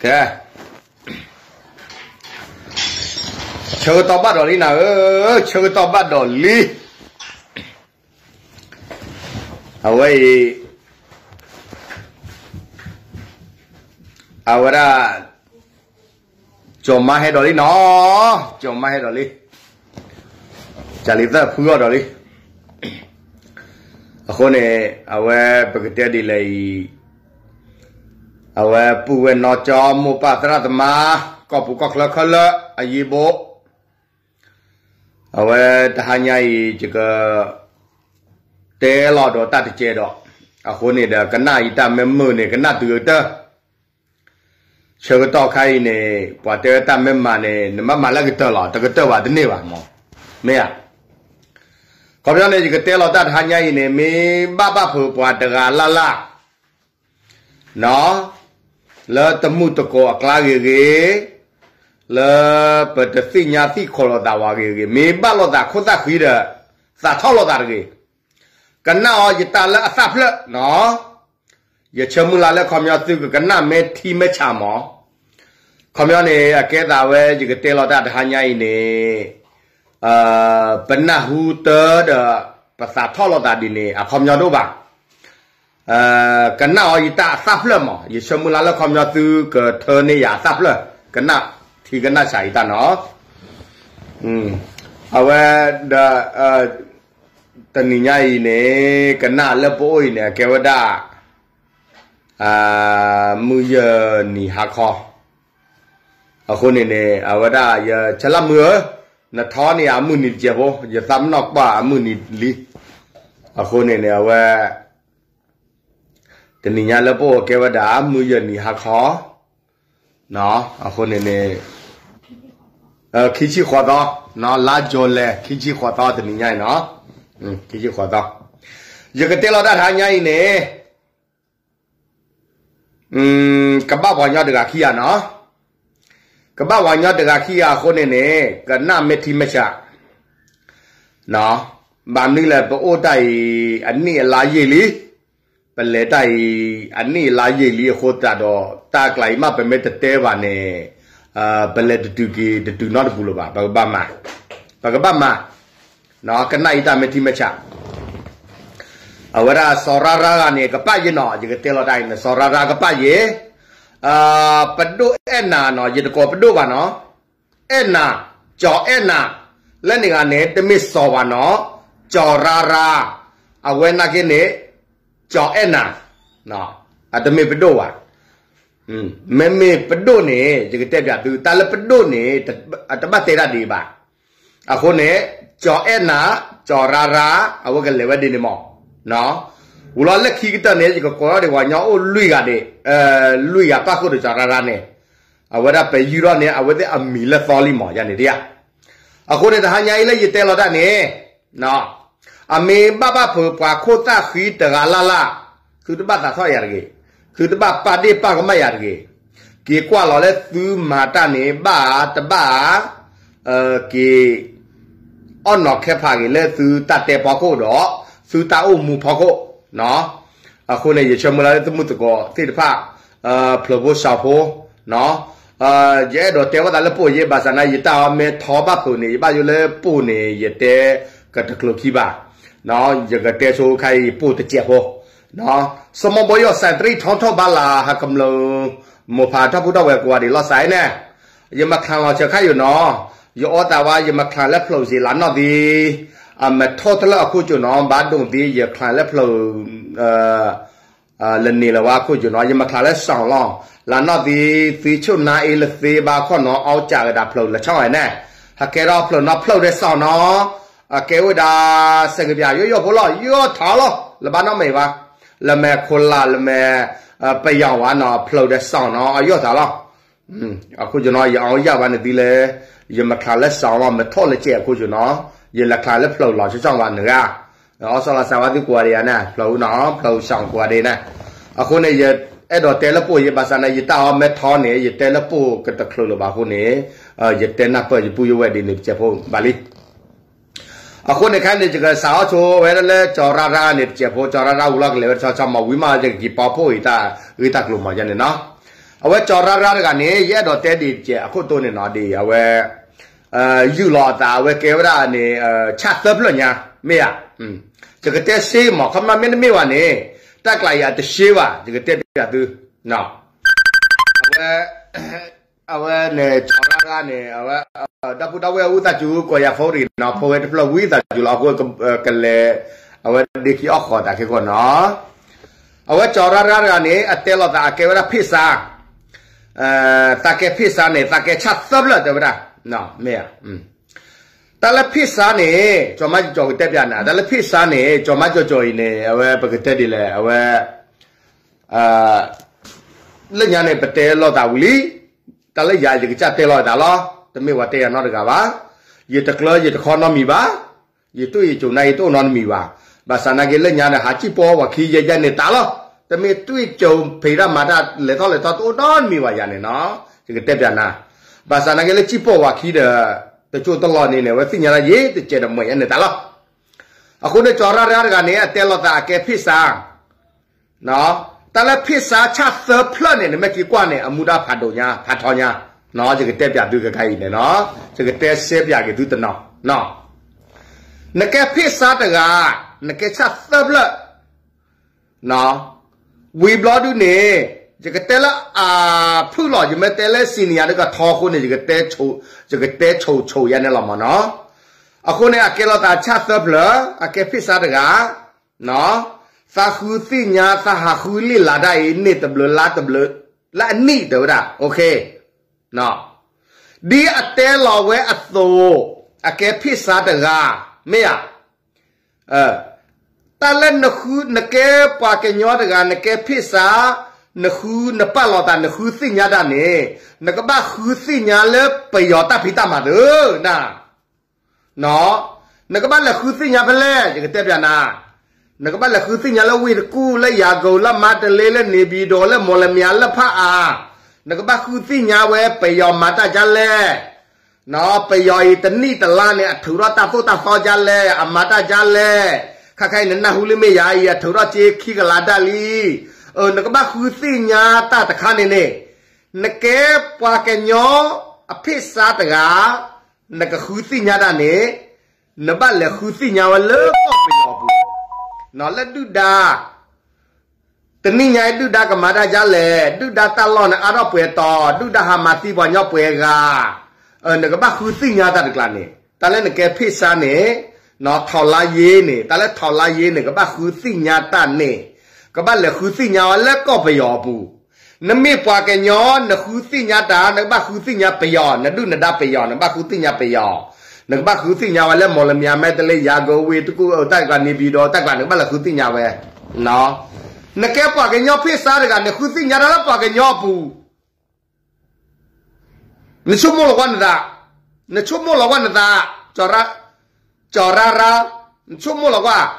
ကဲ, ဆၢကတီၢ်ဘၣ်ဒီးလံနၤဧၢ, ဆၢကတီၢ်ဘၣ်ဒီးလံ. အဝဲအံၤ, အဝဲဒၣ်, ကၠီၤမါဟဲဒီးလံနီၤ, ကၠီၤမါဟဲဒီးလံ, ကၢ်လံၤသၢဖုအီၤဒီးလံ. အဃိန့ၣ်, အဝဲပကတဲဒ်လဲၣ်အံၤ, အဝဲပုၢ်ဝဲၢ်နီၢ်ကၠီမိၢ်ပၢ်သရၣ်သမါ, ကီၢ်ပူၤကီၢ်ချၢခဲလၢာ်အယံၤဘိ, အဝဲတဟါညါအံၤ ယက တဲလီၤဒီးတၢ်တကဲဒီး, အဃိန့ၣ်ဒီး ကနၣ်ယတၢ်မ့ၢ်မုာ်န့ၣ် ကနၣ်တုၤကတၢၢ်, ဆၢကတီၢ်ခါအံၤန့ၣ် ပှၤတဲဝဲတၢ်မ့ၢ်မၤန့ၣ် နမ့ၢ်မၤလၢကတၢၢ်လီၤ, တကတၢၢ်ဘၣ်တန့ၢ်ဘၣ်မး, မ့ၢ်ဧါ. ခီပညီန့ၣ် ယကတဲလီၤတၢ်တဟါညါအံၤန့ၣ် မ့ၢ်ဘၣ်ဘၣ်ဖုးပှၤတဂၤလၢ်လၢ် လၢတမုၢ်တကိးအကျါဂ့ၤဂ့ၤ, လၢပတသ့ၣ်ညါသံၣ်ခိးလိာ်သးဝဲဂ့ၤဂ့ၤ, မ့ၢ်ဘၣ်လိာ်သးခိၣ်သၣ်ဃံဒီး သးထီၣ်လိာ်သးတဂ့ၤ. ကနၣ်အီၤယတၢ်လၢအသၣ်ဖျၢၣ်နီၤ, ယဆၢမုၢ်လၢ်လၢခီပညီသုကကနၣ်မ့ၢ်ထံမ့ၢ်ဆးမး. ခီပညီန့ၣ် အကဲသးဝဲ ယကတဲလီၤတၢ်တဟါညါအံၤန့ၣ် ပနၢ်ဟူတၢ်ဒီး ပသးထီၣ်လိာ်သးဒ်န့ၣ် အခီပညီတအိၣ်ဘၣ်. ကနၣ်အီၤယတၢ်အသၣ်ဖျၢၣ်မး, ယဆၢမုၢ်လၢ်လၢခီပညီသုကထၢန့ၢ်ယၤအသၣ်ဖျၢၣ်, ကနၣ်ထံကနၣ်ဆးယတၢ်နီၤ. အဝဲဒီး တနံၤညါအံၤန့ၣ် ကနၣ်လၢပအိၣ်အံၤန့ၣ် အကဲဝဲဒၣ် မုၢ်ယဲၢ်နံၤဟါခီ, အဃိန့ၣ်န့ၣ် အဝဲဒၣ် ယဆၢလၢမုၢ်ဧၢ, နထီန့ၢ်ယၤအမုၢ်နံၤတစဲးဖိ, ယသးပ့ၤနီၣ်ကွၢ်အမုၢ်နံၤလံ. အဃိန့ၣ်န့ၣ် အဝဲ တနံၤညါလၢပအိၣ်ကဲဝဲဒၣ် မုၢ်ယဲၢ်နံၤဟါခီ, အဃိန့ၣ်န့ၣ် ခံဆံဃိးသီ, လါယူၤလံ ခံဆံဃိးသီတနံၤညါအံၤနီၤ, ခံဆံဃိးသီ, ယကတဲလီၤတၢ်တဟါညါအံၤန့ၣ် ကဘၣ်ပှၤကညီတဂၤခံဂၤနီၤ, ကဘၣ်ပှၤကညီတဂၤခံဂၤအဃိန့ၣ်န့ၣ် ကနၣ်မ့ၢ်ထံမ့ၢ်ဆး, ဘၣ်မနုၤလဲၣ် ပအိၣ်တၢ်အံၤ အနံၣ်အလါယံာ်လံ, ပလဲၤတၢ်အံၤ အနံၣ်အလါယံာ်လံအဃိသတးဒီး တၢ်ကျါအံၤမ့ၢ်ပမ့ၢ်တတဲဘၣ်န့ၣ် ပလဲၤတတုၤက့ၤတတုၤနီတပူၤလၢၤဘၣ်, ပကဘၣ်မၤ, ပကဘၣ်မၤ ကနၣ်ယတၢ်မ့ၢ်ထံမ့ၢ်ဆး, အဝဲဒၣ်စီၤရါရါဂၤန့ၣ် ကပၣ်ယဲနီၤ, ယကတဲလီၤတၢ်အံၤန့ၣ် စီၤရါရါကပၣ်ယဲ, ပဒိၣ်အဲၣ်နၤနီၤ, ယတကိးပဒိၣ်ဘၣ်နီၤ, အဲၣ်နၤ, ကၠီၤအဲၣ်နၤ, လၢန့ၣ်ဂၤန့ၣ် တမ့ၢ်စီၤဘၣ်နီၤ, ကၠီၤရါရါ, အဝဲနာ်က့န့ၣ် ကၠီၤအဲၣ်နၤ, အတမ့ၢ်ပဒိၣ်ဘၣ်, မ့မ့ၢ်ပဒိၣ်န့ၣ် ယကတဲပျးသု တၢ်လၢပဒိၣ်န့ၣ် အတဘၣ်တဲတၢ်ဒ်အံၤဘၣ်. အဃိန့ၣ် ကၠီၤအဲၣ်နၤ, ကၠီၤရါရါ, အဝဲကလဲၤဝဲဒ်န့ၣ်မး. ဝံၤလီၤလၢခံကတၢၢ်န့ၣ် ယကကိးထီၣ်ဒံးပှၤကညီအိၣ်လွံၢ်ဂၤဒံး, လွံၢ်ဂၤပၣ်ဃုာ်ဒီးကၠီၤရါရါန့ၣ်, အဝဲဒၣ်ပယူၢ်ထီၣ်န့ၣ် အဝဲသ့ၣ်အမံၤလၢသီလံမး ယၤန့ၣ်ဒ်ဧါ. အဃိန့ၣ် တဟါညါအံၤလၢယတဲလီၤတၢ်န့ၣ် အမ့ၢ်ဘၣ်ဘၣ်ဖုးပှၤခိၣ်သၣ်ဃံတဂၤလၢ်လၢ်, သုတဘၣ်သးထီၣ်ယၤတဂ့ၤ, သုတဘၣ်ပာ်ဒ့ၣ်ပာ်ကမၣ်ယၤတဂ့ၤ. က့ၤကွၢ်လီၤလၢသုမၤတၢ်န့ၣ် ဘၣ်တဘၣ်ဧါ, က့ၤ အီၣ်နီၤခဲဖးက့ၤလၢသုတၢ်တဲဖီခိၣ်ဒီး သုတၢ်အိၣ်မူဖီခိၣ်, အဃိန့ၣ် ယဆၢမုၢ်လၢ်လၢသုမုၢ်သကိးသ့ၣ်တဖၣ်, ဖျိးဖိစှီၤဖိ, ယအဲၣ်ဒိးတဲဝဲသးလၢပအိၣ်ယဲ ဘၣ်ဆၣ်နာ် ယတၢ်အီၤမ့ၢ်ထီဘၣ်ဖုးန့ၣ် ယဘၣ်ယိၣ်လၢပအိၣ်န့ၣ် ယတဲကတချုးခံဘၣ်, ယကတဲဆိခါအံၤ ယပအိၣ်တစဲးဖိ, စမီဘီယီၣ်စဲးတရံးထီထီၣ်ဘၣ်လၢ ဟးကမျၢၢ် မိၢ်ဖးထီၣ်ဖိထီၣ်ဝဲကိးဂၤဒဲးလီၤစဲးန့ၣ်, ယမၤချၢလီၤဆၢခါယိာ်နီၤ, ယအီသးဝဲ ယမၤချၢလၢဖျိးစ့လးနီၣ်သံ, အမဲာ်ထီၣ်တလၢအခိၣ်ကၠိနီၤ ဘၣ်ဒိၣ်သံ ယချၢလၢဖျိး လၢန့ၣ်လၢၤဝဲခိၣ်ကၠိနီၤ ယမၤချၢလၢစီၤလီၤ, လးနီၣ်သံ သံဆိၣ်နါအ့လၢသ့ဘၣ်ခီၣ်နီၤ အီၣ်ကးကဒါဖျိးလၢဆီဝဲန့ၣ်, ဟဲကဲထီၣ်ဖျိးနီၤဖျိးဒီးစီၤနီၤ, အကဲဝဲဒၣ် စဲးကပျၢ်ယိယိဖိလီၤ ယိထီၣ်လီၤ လၢဘၣ်နီတမံၤဘၣ်, လၢမဲာ်ခိလး လၢမဲာ် ပယီၤဝဲနီၤ ဖျိးဒီးစီၤနီၤ အယိထီၣ်လီၤ. အခိၣ်ကၠိနီၤ ယအီယၣ်ဘၣ်န့ၣ်သံလၢ ယမၤချၢလၢစီၤလီၤ မ့ၢ်ထီၣ်လၢကဲအခိၣ်ကၠိနီၤ ယလဲၤချၢလၢဖျိးလီၤဆီဆီဘၣ်န့ၣ်ဂ့ၤ, အီၣ်ဆီလီၤစဲးဝဲသုကိးဂၤဒဲးယၤန့ၣ် ဖျိးနီၤ ဖျိးစီၤကိးဂၤဒဲးန့ၣ်, အဃိန့ၣ် ယအဲၣ်ဒိးတဲလၢပအိၣ်ယဲ ဘၣ်ဆၣ်န့ၣ် ယတၢ်အီၣ်မ့ၢ်ထီန့ၣ် ယတဲလၢပအိၣ်ကတချုးလၢၤဘၣ်အဃိန့ၣ်, ယတဲနၢ်ပၢၢ်ယပုၢ်ယဝဲၢ်ဒ်န့ၣ်တစဲးဖိဘၣ်လံ. အဃိန့ၣ်ခဲအံၤန့ၣ် ယကစးထီၣ်ဆိဝဲဒၣ်လၢကၠီၤရၢ်ရၢ်န့ၣ် တစဲးဖိ ကၠီၤရၢ်ရၢ်ဝံၤလီၤ ကလဲၤဝဲတဆီဆီ မ့ၢ်ဝံၤမး ယကက့ၤပီဖှိၣ်အံၤတၢ်ဂ့ၢ်တၢ်ကျိၤမ့ၢ်ယဲန့ၣ်နီၤ. အဝဲကၠီၤရၢ်ရၢ်တဂၤန့ၣ် ယအဲၣ်ဒိးတဲဒ်တစဲးအခိၣ်တီန့ၣ်နီၤ ဒ်အဝဲ ယုၢ်လီၤအသး အဝဲကဲဝဲဒၣ်န့ၣ် ဆၣ်သၢဖျၢၣ်ညါ မ့ၢ်ဧါ. ယကတဲစ့မး ခီမ့ၢ်မ့တမ့ၢ်ဘၣ်န့ၣ် တၢ်ကျးအံၤအတစ့ဘၣ် ယကတဲပျးသု အဝဲ အဝဲန့ၣ် ကၠီၤရၢ်ရၢ်န့ၣ် အဝဲ ဒီပုၢ်ဒီဝဲၢ်အူသးစူၤ ကိးယၤဖိတဂ့ၤနီၤ ဖိဝဲတဖျၢၣ်ဝံသးစူၤလီၤ အဃိကလဲၤ အဝဲဒ့ခံအီၣ်ဃီၤတၢ်ခဲကီးနီၤ. အဝဲကၠီၤရၢ်ရၢ်တဂၤန့ၣ် အတဲလီၤသးအကဲဝဲဒၣ်ဖ့ၣ်ဆါ သးကဲဖ့ၣ်ဆါန့ၣ် သးကဲဆၣ်သၢဖျၢၣ်တဲဝဲဒၣ် မ့ၢ်ဧါ. တၢ်လၢဖ့ၣ်ဆါန့ၣ် ကၠီၤမါကၠီၤကတဲပျးနၤ တၢ်လၢဖ့ၣ်ဆါန့ၣ် ကၠီၤမါကၠီၤကၠီၤအံၤန့ၣ် အဝဲပကတဲဒ်လဲၣ် အဝဲ လၢညါန့ၣ် ပတဲလိာ်သးဝံၤလံ, တၢ်လၢယၤယကစၢ်တဲလီၤသးလီၤ, တမ့ၢ်ပှၤတဲယၤနီတဂၤဘၣ်, ယတကျၢယတခီနီတမံၤဘၣ်, ယတွံၢ်ယကိၤနါယတအိၣ်နီတမံၤဘၣ်, ဘၣ်ဆၣ်နာ်က့လၢညါန့ၣ် ဟးစံၣ်ပိာ်ဝၤခံယဲယဲန့ၣ်တၢ်လီၤ, တမ့ၢ်တွံၢ်ကိၤဖံးတၢ်မၤတၢ်လဲၤထီၣ်လဲၤထီတအိၣ်နီတမံၤဘၣ်ယၤန့ၣ်နီၤ, ယကတဲပျးနၤ, ဘၣ်ဆၣ်နာ်က့လၢစံၣ်ပိာ်ဝၤခံဒီး တကၠိတလီၢ်န့ၣ်န့ၣ် အဝဲသ့ၣ်ညါတၢ်ယံၤ တကဲးဒီးမွဲၢ်ယဲန့ၣ်တၢ်လီၤ. အဃိန့ၣ် ကၠီၤရၣ်ရၣ်တဂၤန့ၣ် အတဲလိာ်သးအကဲဖ့ၣ်စါ တၢ်လၢဖ့ၣ်စါဆၣ်သၢဖျၢၣ်န့ၣ် နမ့ၢ်က့ၤကွၢ်န့ၣ် အမူဒါဖးဒိၣ်ညါ ဖးထီညါ, ယကတဲပျးသုခဲခါအံၤန့ၣ်နီၤ, ယကတဲစဲပျးက့ၤသုတနီၤ, နကဲဖ့ၣ်စါတဂၤ, နကဲဆၣ်သၢဖျၢၣ်, ဝံၤဘျီဒုန့ၣ်, ယကတဲလၢအဖုၣ်လီၤ ယမ့ၢ်တဲလၢ senior ဒ်ကထီအဃိန့ၣ် ယကတဲဆိဆိယဲန့ၣ်လီၤမ့ၢ်နီၤ, အဃိန့ၣ် အကဲလိာ်သးဆၣ်သၢဖျၢၣ် အကဲဖ့ၣ်စါတဂၤ သးဃုသ့ၣ်ညါ သးဟးဃုလံာ်လၤဒၣ်အံၤ န့ၣ်တဘျုးလါတဘျုး လၢအနံၣ်တဲဝဲဒၣ်, ဒ်အတဲလီၤဝဲအသိး, အကဲဖ့ၣ်စါတဂၤ, မ့ၢ်ဧါ, တၢ်လၢနဃု နကဲပှၤကညီတဂၤ နကဲဖ့ၣ်စါ, နဃုနပာ်လီၤသး နဃုသ့ၣ်ညါတၢ်န့ၣ်, နကဘၣ်ဃုသ့ၣ်ညါလၢပယီၤတၢ်ဖံးတၢ်မၤသ့နၤ နကဘၣ်လဲၤဃုသ့ၣ်ညါဖဲလဲၣ် ယကတဲပျးနၤ, နကဘၣ်လဲၤဃုသ့ၣ်ညါလၢဝ့ၢ်တကူၣ် လၢယၤကိၤ လၢမါတလ့ လၢန့ၣ်ပံၤဒိၣ် လၢမိၢ်လမၠါ လၢဖးအါ, နကဘၣ်ဃုသ့ၣ်ညါဝဲ ပယီၤမၤတၢ်ဒ်လဲၣ်, ပယီၤအံၤတနံၣ်တလါန့ၣ် အထုးထီၣ်တၢ်သိၣ်တၢ်သီဒ်လဲၣ် အမၤတၢ်ဒ်လဲၣ်, ခဲခါအံၤနနၢ်ဟူလၢမ့ၢ်ယၤအံၤ အထုးထီၣ်စ့ခံကလးဒၣ်လံ, နကဘၣ်ဃုသ့ၣ်ညါတၢ်တခါန့ၣ်န့ၣ်, နကဲပှၤကညီအဖ့ၣ်စါတဂၤ နကဃုသ့ၣ်ညါတၢ်န့ၣ်, နဘၣ်လဲၤဃုသ့ၣ်ညါဝဲလၢကီၢ်ပယီၤပူၤ, လၢဒုၣ်ဒါ, တနံၣ်ညါအံၤဒုၣ်ဒါကမၤတၢ်ဒ်လဲၣ်, ဒုၣ်ဒါတၢ်လီၢ်န့ၣ်အါထီၣ်ပှဲၤတီၤ, ဒုၣ်ဒါဟးမၤသံပှၤကညီပှဲၤဂၤ, နကဘၣ်ဃုသ့ၣ်ညါတၢ်တကျါန့ၣ်, တၢ်လၢနကဲဖ့ၣ်စါန့ၣ်, ထီၣ်လါယ့န့ၣ်, တၢ်လၢထီၣ်လါယ့န့ၣ် ကဘၣ်ဃုသ့ၣ်ညါတၢ်န့ၣ်, ကဘၣ်လဲၤဃုသ့ၣ်ညါဝဲလၢကီၢ်ပယီၤအပူၤ နမ့ၢ်ပှၤကညီ နဃုသ့ၣ်ညါတၢ် နကဘၣ်ဃုသ့ၣ်ညါပယီၤ, နဒုၣ်နဒါပယီၤ နဘၣ်ဃုသ့ၣ်ညါပယီၤ, နကဘၣ်ဃုသ့ၣ်ညါဝဲလၢမိၢ်လမၠါ မဲတလ့ ယၤကိၤ ဝ့ၢ်တကူၣ် တၢ်ကျါ န့ၣ်ပံၤဒိၣ် တၢ်ကျါ နကဘၣ်လဲၤဃုသ့ၣ်ညါဝဲ, နကဲပှၤကညီဖ့ၣ်စါတဂၤ နဃုသ့ၣ်ညါတၢ်လၢပှၤကညီအပူၤ နဆိကမိၣ်လီၤကွၢ်နသး, နဆိကမိၣ်လီၤကွၢ်နသး, ကၠီၤရၣ်ရၣ်, နဆိကမိၣ်လီၤကွၢ်,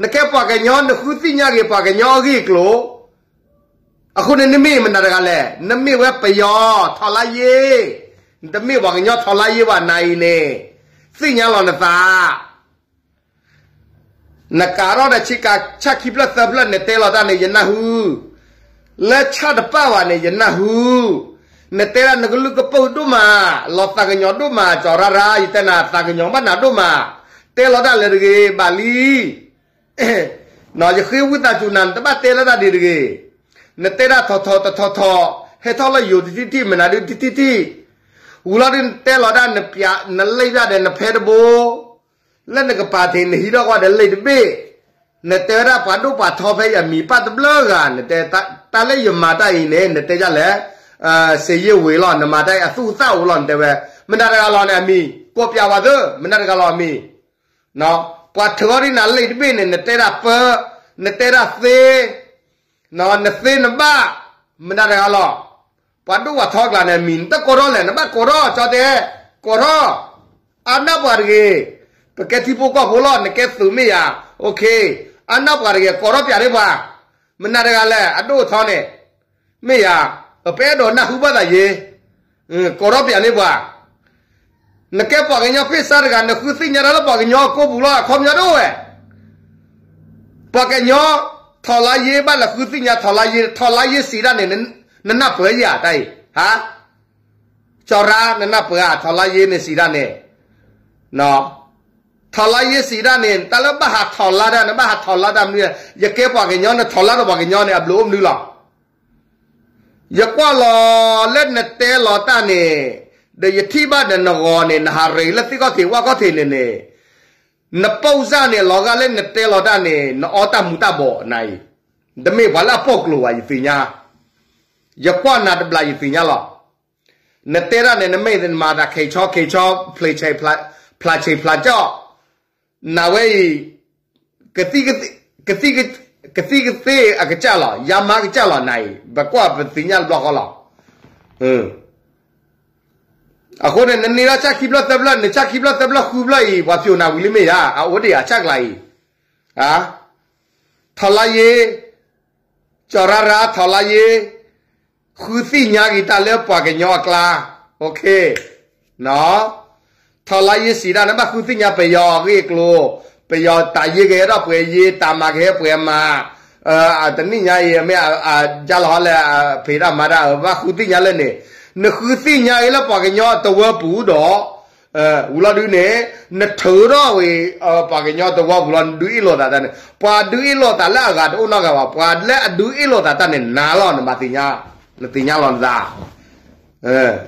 နကဲပှၤကညီ နဃုသ့ၣ်ညါက့ၤပှၤကညီအဂ့ၢ်အကျိၤ, အဃိန့ၣ် နမ့ၢ်မနုၤတဂၤလဲၣ်, နမ့ၢ်ဝဲပယီၤ ထီၣ်လါယ့, နတမ့ၢ်ပှၤကညီထီၣ်လါယ့ဘၣ်နၤအံၤန့ၣ်, သ့ၣ်ညါလီၤနသး နကးထီၣ်ဒီးဆ့ကၤဆၣ်ခံဖျၢၣ်သၢဖျၢၣ် နတဲလီၤတၢ်န့ၣ် ယနၢ်ဟူ, လၢဆၣ်တပာ်ဘၣ်န့ၣ် ယနၢ်ဟူ, နတဲဒၣ်နကလုၢ်ကပုာ်ဒိၣ်မး, လီၤသးကညီၤဒိၣ်မး, ကၠီၤရၣ်ရၣ် ယတဲနၤ သးကညီၤဘၣ်နၤဒိၣ်မး, တဲလီၤတၢ်လၢတဂ့ၤ ဘၣ်လံ ယဃ့ဝံသးစူၤနၤ နတဘၣ်တဲလီၤတၢ်ဒ်တဂ့ၤ, နတဲဒၣ်ထီၣ်ထီၣ်တထီၣ်ထီၣ်, ဟဲထီၣ်လၢယိၤတထံၣ်ထံၣ် မနုၤဒုးထံၣ်ထံၣ်ထံၣ်, ဝံၤလီၤဒုးနတဲလီၤဒၣ် နပျး နလံာ်ဒၣ်ဒီးနဖဲတဘိ လၢနကပာ်တ့ၢ်နဟံးထီၣ်ကွၢ်ဒီးလံာ်တဘ့ၣ်, နတဲဝဲဒၣ်ပှၤဒိၣ်ပှၤထီဖဲယမံၤပၣ်တဘျၢဂၤ နတဲ, တၢ်လၢယမၤတၢ်အံၤန့ၣ် နတဲဒ်လဲၣ်, စ့ယ့ၢ်ဝ့ၤလီၤ နမၤတၢ်အံၤအသူၣ်အသးအိၣ်လီၤ နတဲဝဲ, မနုၤတဂၤလီၤန့ၣ်အမံၤ, ကိးပျးဝဲသ့, မနုၤတဂၤလီၤအမံၤ, ပှၤထုးအီၤဒ်နၤလံာ်တဘ့ၣ်န့ၣ် နတဲဒၣ်ပၢ, နတဲဒၣ်သ့ နသ့နဘၣ်, မနုၤတဂၤလီၤ, ပှၤဒိၣ်ပှၤထီကျါန့ၣ် မံၤနတကိးထီၣ်လဲၣ် နဘၣ်ကိးထီၣ် ကၠီတဲ, ကိးထီၣ်, အါနၢ်ပှၤတဂ့ၤ, ပကဲထံဖိကီၢ်ဖိလီၤ နကဲသုးမ့ၢ်ယၤ, အါနၢ်ပှၤတဂ့ၤ ကိးထီၣ်ပျးန့ၢ်ပှၤ, မနုၤတဂၤလဲၣ် အဒိၣ်အထီန့ၣ်, မ့ၢ်ယၤ, ပအဲၣ်ဒိးနၢ်ဟူဘၣ်သးယ့, ကိးထီၣ်ပျးန့ၢ်ပှၤ, နကဲပှၤကညီဖ့ၣ်စါတဂၤ နဃုသ့ၣ်ညါတၢ်လၢပှၤကညီအကိာ်ပူၤလီၤ အခီပညီဒိၣ်ဝဲ. ပှၤကညီ ထီၣ်လါယ့ဘၣ်လဲၤဃုသ့ၣ်ညါ ထီၣ်လါယ့ ထီၣ်လါယ့စံးဒၣ်န့ၣ် နနၢ်ပၢၢ်ယၤတၢ်အံၤ ဟါ ကၠီၤရါ နနၢ်ပၢၢ်ဧါ ထီၣ်လါယ့န့ၣ်စံးဒၣ်န့ၣ် ထီၣ်လါယ့စံးဒၣ်န့ၣ် တၢ်လၢဘၣ်ဟးထီၣ်လါတၢ် နဘၣ်ဟးထီၣ်လါတၢ်မနုၤလဲၣ် ယကဲပှၤကညီ နထီၣ်လါဒီးပှၤကညီန့ၣ် အဘျုးအိၣ်မနုၤလီၤ. ယကွၢ်လီၤလၢနတဲလီၤတၢ်န့ၣ် ဒီးယထံၣ်ဘၣ်ဒီးနဂီၤန့ၣ် နဟးရ့လၢသ့ၣ်ခီၣ်ထံးဝၣ်ခီၣ်ထံးန့ၣ်န့ၣ် နပိၢ်စၢ်န့ၣ် လီၤဂာ်လၢနတဲလီၤတၢ်န့ၣ် နအီတၢ်မူၤတၢ်ဘှီးနၤအံၤ တမ့ၢ်ပှၤလၢအပိာ်ကျိၤဘၣ် ယသ့ၣ်ညါ ယကွၢ်နၤတဘျီယသ့ၣ်ညါလီၤ. နတဲဒၣ်န့ၣ် နမ့ၢ်မၤတၢ်ခဲဆီခဲဆီ ဖျါဆံးဖျါကၠီၣ် နဝဲအံၤ ကသံၣ်ကသ့ၣ်အကစၢ်လီၤ ယါမါကစၢ်လီၤနၤအံၤ ပကွၢ်ပသ့ၣ်ညါတဘျီဃီလီၤ. အဃိန့ၣ် နန့ၢ်ထီၣ်ဆၣ်ခံဖျၢၣ်သၢဖျၢၣ် နဆၣ်ခံဖျၢၣ်သၢဖျၢၣ်ဃုဖျၢၣ်အံၤ ပှၤဖျိးနၤဝံၤလံမ့ၢ်ဧါ အအိၣ်ဒံးဧါ ဆၣ်ကျါအံၤ ထီၣ်လါယ့ ကၠီၤရါရါ ထီၣ်လါယ့ ဃုသ့ၣ်ညါက့ၤတၢ်လၢပှၤကညီအကျါ ထီၣ်လါယ့စံးဒၣ် နဘၣ်ဃုသ့ၣ်ညါပယီၤအဂ့ၢ်အကျိၤ ပယီၤတၢ်ယ့ကဟဲထီၣ်ပှဲၤယ့ တၢ်မၤကဟဲပှဲၤမၤ တနံၣ်ညါအံၤ မ့ၢ်အကၢ်လီၤဟီလဲၣ် ဖံးတၢ်မၤတၢ် ဘၣ်ဃုသ့ၣ်ညါလၢန့ၣ် နဃုသ့ၣ်ညါအံၤလၢပှၤကညီတဝၢပူၤဒီး ဝံၤလီၤဒုန့ၣ် နထုးထီၣ်ဝံၤ ပှၤကညီတဝၢပူၤလီၤ နဒုးအ့ၣ်လိာ်သးတၢ်န့ၣ် ပှၤဒုးအ့ၣ်လိာ်သးလၢအဂၤတအိၣ်နီတဂၤဘၣ် ပှၤလၢအဒုးအ့ၣ်လိာ်သးတၢ်န့ၣ် နၤလီၤ နဘၣ်သ့ၣ်ညါ နသ့ၣ်ညါလီၤနသး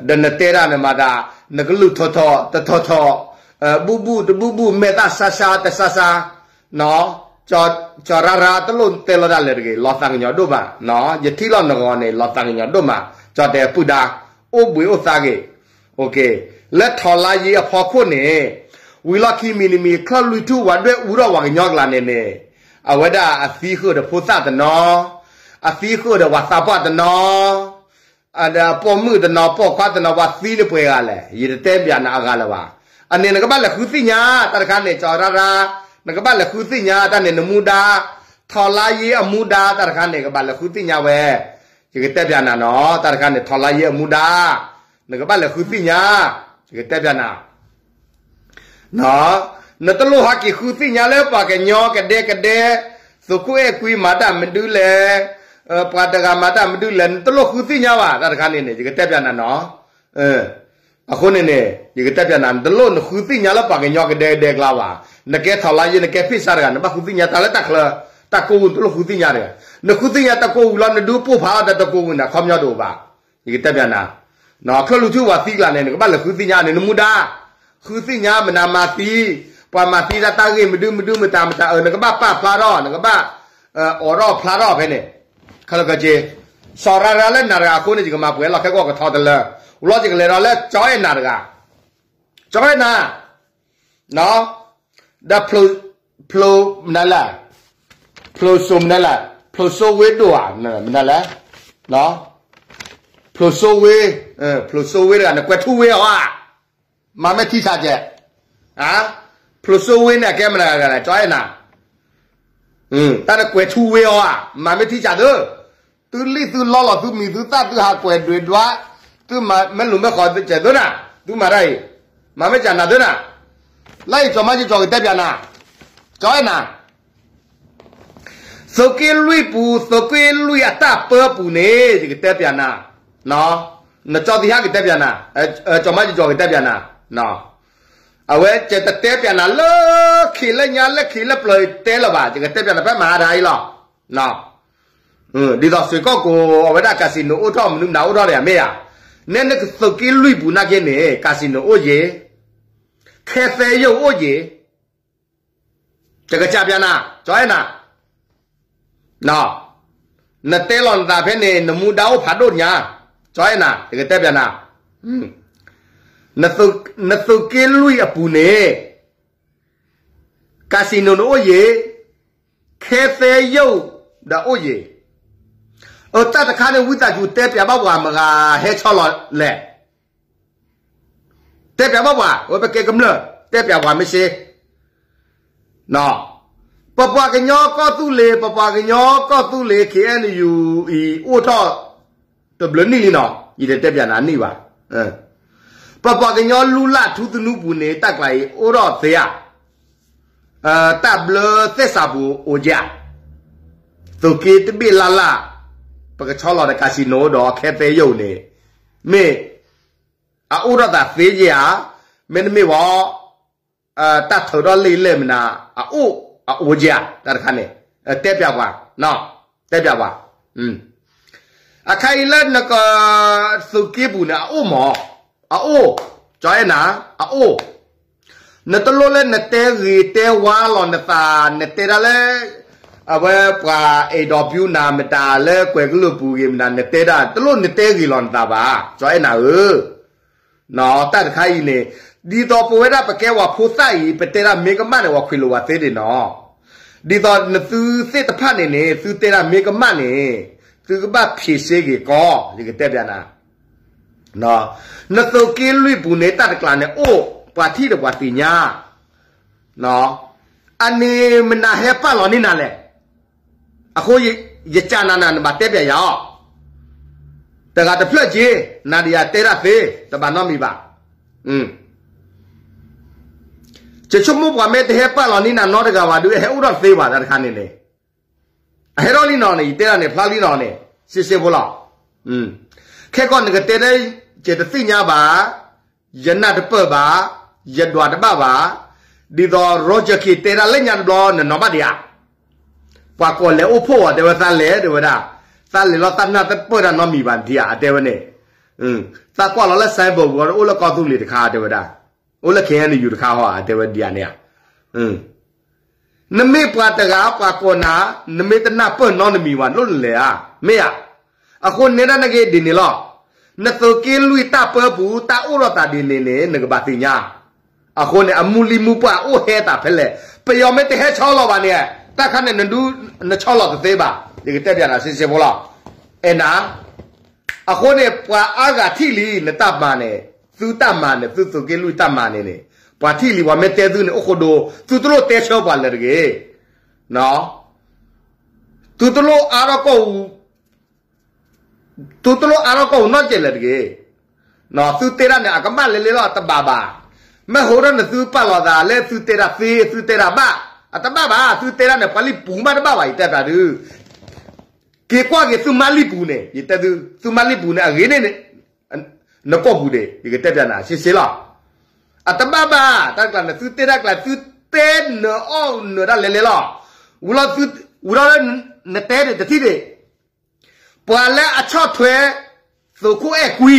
ဒီးနတဲဒၣ်နမၤတၢ် နကလုၢ်ထီၣ်ထီၣ် တထီၣ်ထီၣ် ဘူၣ်ဘူၣ်တဘူၣ်ဘူၣ် မဲာ်သၣ်ဆါဆါတဆါဆါ ကၠီၤရါရါ တလိၣ်တဲလီၤတၢ်လၢာ်တဂ့ၤ လီၤသးကညီၤဒိၣ်မး ယထံၣ်လီၤနဂီၤန့ၣ် လီၤသးကညီၤဒိၣ်မး ကၠီၤတဲပုၢ်ဒါ အိၣ်ဘှံးအိၣ်သါဂ့ၤ လၢထီၣ်လါယ့အဖီခိၣ်န့ၣ် ဝံၤလီၢ်ခံမံၤတမံၤ ချၢၣ်လွံၢ်ထူၣ်ဝဲဒွဲၣ်အူထီၣ်ပှၤကညီကျါန့ၣ်န့ၣ် အဝဲဒၣ်အသံဃုာ်ဒီးဖိသၣ်တနီၤ အသံဃုာ်ဒီးပှၤသးပှၢ်တနီၤ အပိာ်မုၣ်တနီၤ ပိာ်ခွါတနီၤ ပှၤသံန့ၣ်ပှဲၤဂၤလဲၣ် ယတတဲပၠးနၤအဂၤလၢၤဘၣ်. အန့ၣ်နကဘၣ်လဲၤဃုသ့ၣ်ညါ တၢ်တခါန့ၣ် ကၠီၤရါရါ နကဘၣ်လဲၤဃုသ့ၣ်ညါ တၢ်န့ၣ်နမူဒါ ထီၣ်လါယ့အမူဒါ တၢ်တခါန့ၣ် ကဘၣ်လဲၤဃုသ့ၣ်ညါဝဲ ယကတဲပၠးနၤနီၤ တၢ်တခါန့ၣ် ထီၣ်လါယ့အမူဒါ နကဘၣ်လဲၤဃုသ့ၣ်ညါ ယကတဲပၠးနၤ နတလိၣ်ဟးက့ၤဃုသ့ၣ်ညါလၢပှၤကညီကဒဲကဒဲ သုးခိၣ်အဲၣ်ကွံမၤတၢ်မနုၤလဲၣ်, ပှၤတဂၤမၤတၢ်မနုၤလဲၣ်, နတလိၣ်ဃုသ့ၣ်ညါဘၣ် တၢ်တခါန့ၣ်န့ၣ် ယကတဲပၠးနၤနီၤ. အဃိန့ၣ်န့ၣ် ယကတဲပၠးနၤ နတလိၣ်နဃုသ့ၣ်ညါလၢပှၤကညီကဒဲကဒဲကျါဘၣ်. နကဲထီၣ်လါယ့ နကဲဖ့ၣ်စါတဂၤ နဘၣ်ဃုသ့ၣ်ညါတၢ်လၢတၢ်ချၢ တၢ်ကိးဝူ နတလိၣ်ဃုသ့ၣ်ညါတဂၤ, နဃုသ့ၣ်ညါတၢ်ကိးဝူလီၤ နဒုးပိၢ်ဖးအီၣ်တၢ်တၢ်ကိးဝူန့ၣ် အခီပညီတအိၣ်ဘၣ်. ယကတဲပၠးနၤ ချၢၣ်လွံၢ်ထူၣ်ဝဲသံကျါန့ၣ် နကဘၣ်လဲၤဃုသ့ၣ်ညါန့ၣ် နမူဒါ, ဃုသ့ၣ်ညါမနုၤမၤသံ, ပှၤမၤသံတၢ်တၢ်ဂ့ၢ်မဒုမဒုမတၤမတၤ နကဘၣ်ပာ်ဖျါထီၣ် နကဘၣ်အိးထီၣ်ဖျါထီၣ်ဖဲန့ၣ်, ခဲလၢာ်ခဲဆ့, စီၤရၤရၤလၢနၤတဂၤအဃိန့ၣ် ယကမၤပှဲၤလီၤခဲကိာ်ကထီတလၢ, ဝံၤလီၤယကလဲၤဒီးလၢ ကၠီအဲၣ်နၤတဂၤ, ကၠီအဲၣ်နၤ ဒီး ဖျိ မနုၤလဲၣ်, ဖျိစိမနုၤလဲၣ်, ဖျိစိဝ့ဒိၣ်ဧါ, မနုၤလဲၣ်, ဖျိစိဝ့, ဖျိစိဝ့တဂၤ နကွဲးထူဝ့အီၤဧါ, မၤမ့ၢ်ထံဆးကဲး, ဖျိစိဝ့န့ၣ် အကဲမနုၤလဲၣ် ကၠီအဲၣ်နၤ တၢ်နကွဲးထူဝ့အီၤဧါ, မၤမ့ၢ်ထံဆးသု, သုလံၣ်သုလီလီၤ သုမံၤသုသၣ် သုဟးကွဲးဒွဲးဒွး, သုမၤမ့ၢ်လူၤမ့ၢ်ဃီသုကဲးသုနၤ, သုမၤတၢ်အံၤ, မၤမ့ၢ်ကနၤသုနၤ, လၢအံၤကၠီမါကၠီကတဲပၠးနၤ, ကၠီအဲၣ်နၤ သုးက့လွံၢ်ပူၤ သုးက့လွံၢ်အတၢ်ပၢပူၤန့ၣ် ယကတဲပၠးနၤ, နကၠီသံဟါကတဲပၠးနၤ, ကၠီမါကၠီကတဲပၠးနၤ, အဝဲယတတဲပၠးနၤလၢခံလၢညါလၢခံလၢပျၢၤတဲလၢၤဘၣ်, ယကတဲပၠးနၤဖဲမဟါတဟါအံၤလီၤ. ဒ်သိးစ့ၢ်ကီးကိး အဝဲဒၣ် casino အိၣ်ထီၣ်မနုၤမတၤအိၣ်ထီၣ်ဒီးမ့ၢ်ဧါ, နဲနသုးက့လွံၢ်ပူၤနာ်က့န့ၣ် casino အိၣ်ယ့ၤ, ခဲသဲယိာ်အိၣ်ယ့ၤ ယကတဲပၠးနၤ, ကၠီအဲၣ်နၤ, နတဲလီၤနသးဖဲန့ၣ် နမူဒါအိၣ်ဖးဒိၣ်ညါ, ကၠီအဲၣ်နၤ ယကတဲပၠးနၤ, နသုးက့လွံၢ်အပူၤန့ၣ် casino န့ၣ်အိၣ်ယ့ၤ, ခဲသဲယိာ်ဒီးအိၣ်ယ့ၤ, အတၢ်တခါန့ၣ် ဝံသးစူၤတဲပၠးဘၣ်ပှၤမတၤဟဲဆီလီၤလဲၣ် တဲပၠးဘၣ်ပှၤ ဝဲပကဲကမျၢၢ် တဲပၠးပှၤမ့ၢ်စ့, ပပှၤကညီကီၢ်သူလ့ၤ ပပှၤကညီကီၢ်သူလ့ၤ KNU အံၤ အိၣ်ထီၣ်တဘျုးနံၣ်လံနီၤ, ယတတဲပၠးနၤနံၣ်ဘၣ်, ပ ပပှၤကညီလူလၢ်ထူသနူပူၤန့ၣ် တၢ်ကျါအံၤအိၣ်ထီၣ်သ့ဧါ. တၢ်ဘျၢသဲစးပူၤအိၣ်ကဧါ. သိၣ်က့တဘ့ၣ်လၢ်လၢ်, ပကဆီလီၤဒီး casino ဒီးခဲသဲယိာ်န့ၣ် မ့ၢ်အအိၣ်ထီၣ်သးသ့ကဧါ. မ့တမ့ၢ်ဝဲ တၢ်ထုးထီၣ်လံာ်လဲၢ်မနုၤ အအိၣ်အအိၣ်ကဧါ တၢ်တခါန့ၣ် တဲပျးပှၤ, တဲပျးပှၤ. အခါအံၤလၢနက သိၣ်က့ပူၤန့ၣ် အအိၣ်မး, အအိၣ်, ကၠီအဲၣ်နၤ, အအိၣ်. နတလိၣ်လၢနတဲဂ့ၤတဲဝါလီၤနသး နတဲဒၣ်လၢ အဝဲပှၤအဲၣ်ဒိးပၠူနၤမတၤလၢကွဲၤကလုာ်ပူၤဂ့ၤမနုၤ နတဲဒၣ် တလိၣ်နတဲဂ့ၤလီၤနသးဘၣ်, ကၠီအဲၣ်နၤဧၢ. တၢ်တခါအံၤန့ၣ် ဒ်သိးပဝဲဒၣ်ပကဲဝဲဖိသၣ်အံၤ ပတဲဒၣ်မ့ၢ်ကမၣ်န့ၣ် ပှၤခွံးလိာ်ဝဲသ့ဒၣ်နီၤ. ဒ်သိးနသုသ့ၣ်တဖၣ်န့ၣ်န့ၣ် သုတဲဒၣ်မ့ၢ်ကမၣ်န့ၣ် သုကဘၣ်ဖံးစ့ဂ့ၤကီ, ယကတဲပျးနၤ. နသိၣ်က့လွံၢ်ပူၤန့ၣ် တၢ်တကျါန့ၣ် အိၣ်ပှၤထံၣ်ဒီးပှၤသ့ၣ်ညါ အန့ၣ်မနုၤဟဲပာ်လီၤန့ၢ်နၤလဲၣ်. အဃိယကးနၤနၤ နဘၣ်တဲပျးယၤအီၤ, တဂၤတဖျၢၣ်က့, နၤဒီးယၤတဲဒၣ်သ့, တဘၣ်နီတမံၤဘၣ်. ယဆိကမိၣ်ပှၤမ့ၢ်တဟဲပာ်လီၤန့ၢ်နၤနီတဂၤဘၣ်ဒီး အဟဲအိၣ်ထီၣ်တသ့ဘၣ် တၢ်တခါန့ၣ်န့ၣ်, အဟဲထီၣ်လံနီၤန့ၣ် ယတဲဒၣ်န့ၣ် ဖျါလံနီၤန့ၣ် စ့စ့ဖိလီၤ. ခဲကီၢ်နကတဲဒၣ် ယတသ့ၣ်ညါဘၣ်, ယနၢ်တပၢၢ်ဘၣ်, ယဒွးတဘၣ်ဘၣ်, ဒ်သိး Roger K တဲဒၣ်လၢညါတဘျီ နနီၢ်ဘၣ်ဒံးဧါ. ပှၤကိးလဲၤအိၣ်ဖှိၣ်အီၤ တဲဝဲသးလဲၤ တဲဝဲဒၣ်, သးလဲၤလီၤသးနၢ်တပၢၢ်တၢ်နီတမံၤဘၣ်ဒံးဧါ အတဲဝဲန့ၣ်, သးကွၢ်လီၤလၢ sign board ပူၤ အိၣ်လၢကီၢ်သူလ့ၤတခါ တဲဝဲဒၣ်, အိၣ်လၢ ခ့ၣ်အဲၣ်ယူၣ် တခါဟီ အတဲဝဲဒံးဧါန့ၣ်ဧါ. နမ့ၢ်ပှၤတဂၤပှၤကိးနၤ, နမ့ၢ်တနၢ်ပၢၢ်နီတမံၤဘၣ် လိၣ်နလဲၤဧါ, မ့ၢ်ဧါ. အဃိနဲဒၣ်နက့ဒ်န့ၣ်လီၤ. နသိၣ်က့လွံၢ်တၢ်ပၢပူၤ တၢ်အိၣ်ထီၣ်သးဒ်န့ၣ်န့ၣ် နကဘၣ်သ့ၣ်ညါ. အဃိန့ၣ် အမူလံမူပှၢ်အိၣ်ဟဲသးဖဲလဲၣ်, ပယီၤမ့ၢ်တဟဲဆီလီၤဘၣ်န့ၣ်, တၢ်ခါန့ၣ် နဒုးနဆီလီၤတသ့ဘၣ်, ယကတဲပျးနၤစ့စ့ဖိလီၤ. အဲၣ်နၤ အဃိန့ၣ် ပှၤအါဂၤထံၣ်လံ နတၢ်မၤန့ၣ်, သုတၢ်မၤန့ၣ်, သုသိၣ်က့လွံၢ်တၢ်မၤန့ၣ်န့ၣ်, ပှၤထံၣ်လံ ပှၤမ့ၢ်တဲသုန့ၣ် အိၣ်ဃိဒိ, သုတလိၣ်တဲဆၢပှၤလၢၤတဂ့ၤ. သုတလိၣ်အါထီၣ်ကီၢ်ပူၤ, သုတလိၣ်အါထီၣ်ကီၢ်ပူၤနီတစဲးလၢၤတဂ့ၤ. သုတဲဒၣ်န့ၣ် အကမၣ်လဲၤလဲၤလီၤ အတဘၣ်ဘၣ်. မ့ၢ်ဟိထီၣ်န့ၣ် သုပာ်လီၤသးလၢသုတဲဒၣ်သ့ သုတဲဒၣ်ဘၣ်, အတဘၣ်ဘၣ်, သုတဲဒၣ်န့ၣ် ပှၤလံၣ်ပူၤမးတဘၣ်ဘၣ် ယတဲပျးဒုး က့ၤကွၢ်က့ၤသုမါလံၣ်ပူၤန့ၣ်, ယတဲသု, သုမါလံၣ်ပူၤန့ၣ် အဂ့ၤန့ၢ်န့ၣ်, နကိာ်ပူၤန့ၣ် ယကတဲပျးနၤ စ့စ့လီၤ. အတဘၣ်ဘၣ်, တၢ်တကျါန့ၣ် သုတဲတၢ်ကျါ သုတဲနၢၤအီၣ်နၢၤတၢ်လဲၤလဲၤလီၤ. ဝံၤလီၤ, ဝံၤလီၤလၢနတဲဒၣ်တထံၣ်န့ၣ်, ပှၤလၢအဆီၣ်ထွဲ သုးခိၣ်အဲၣ်ကွံ,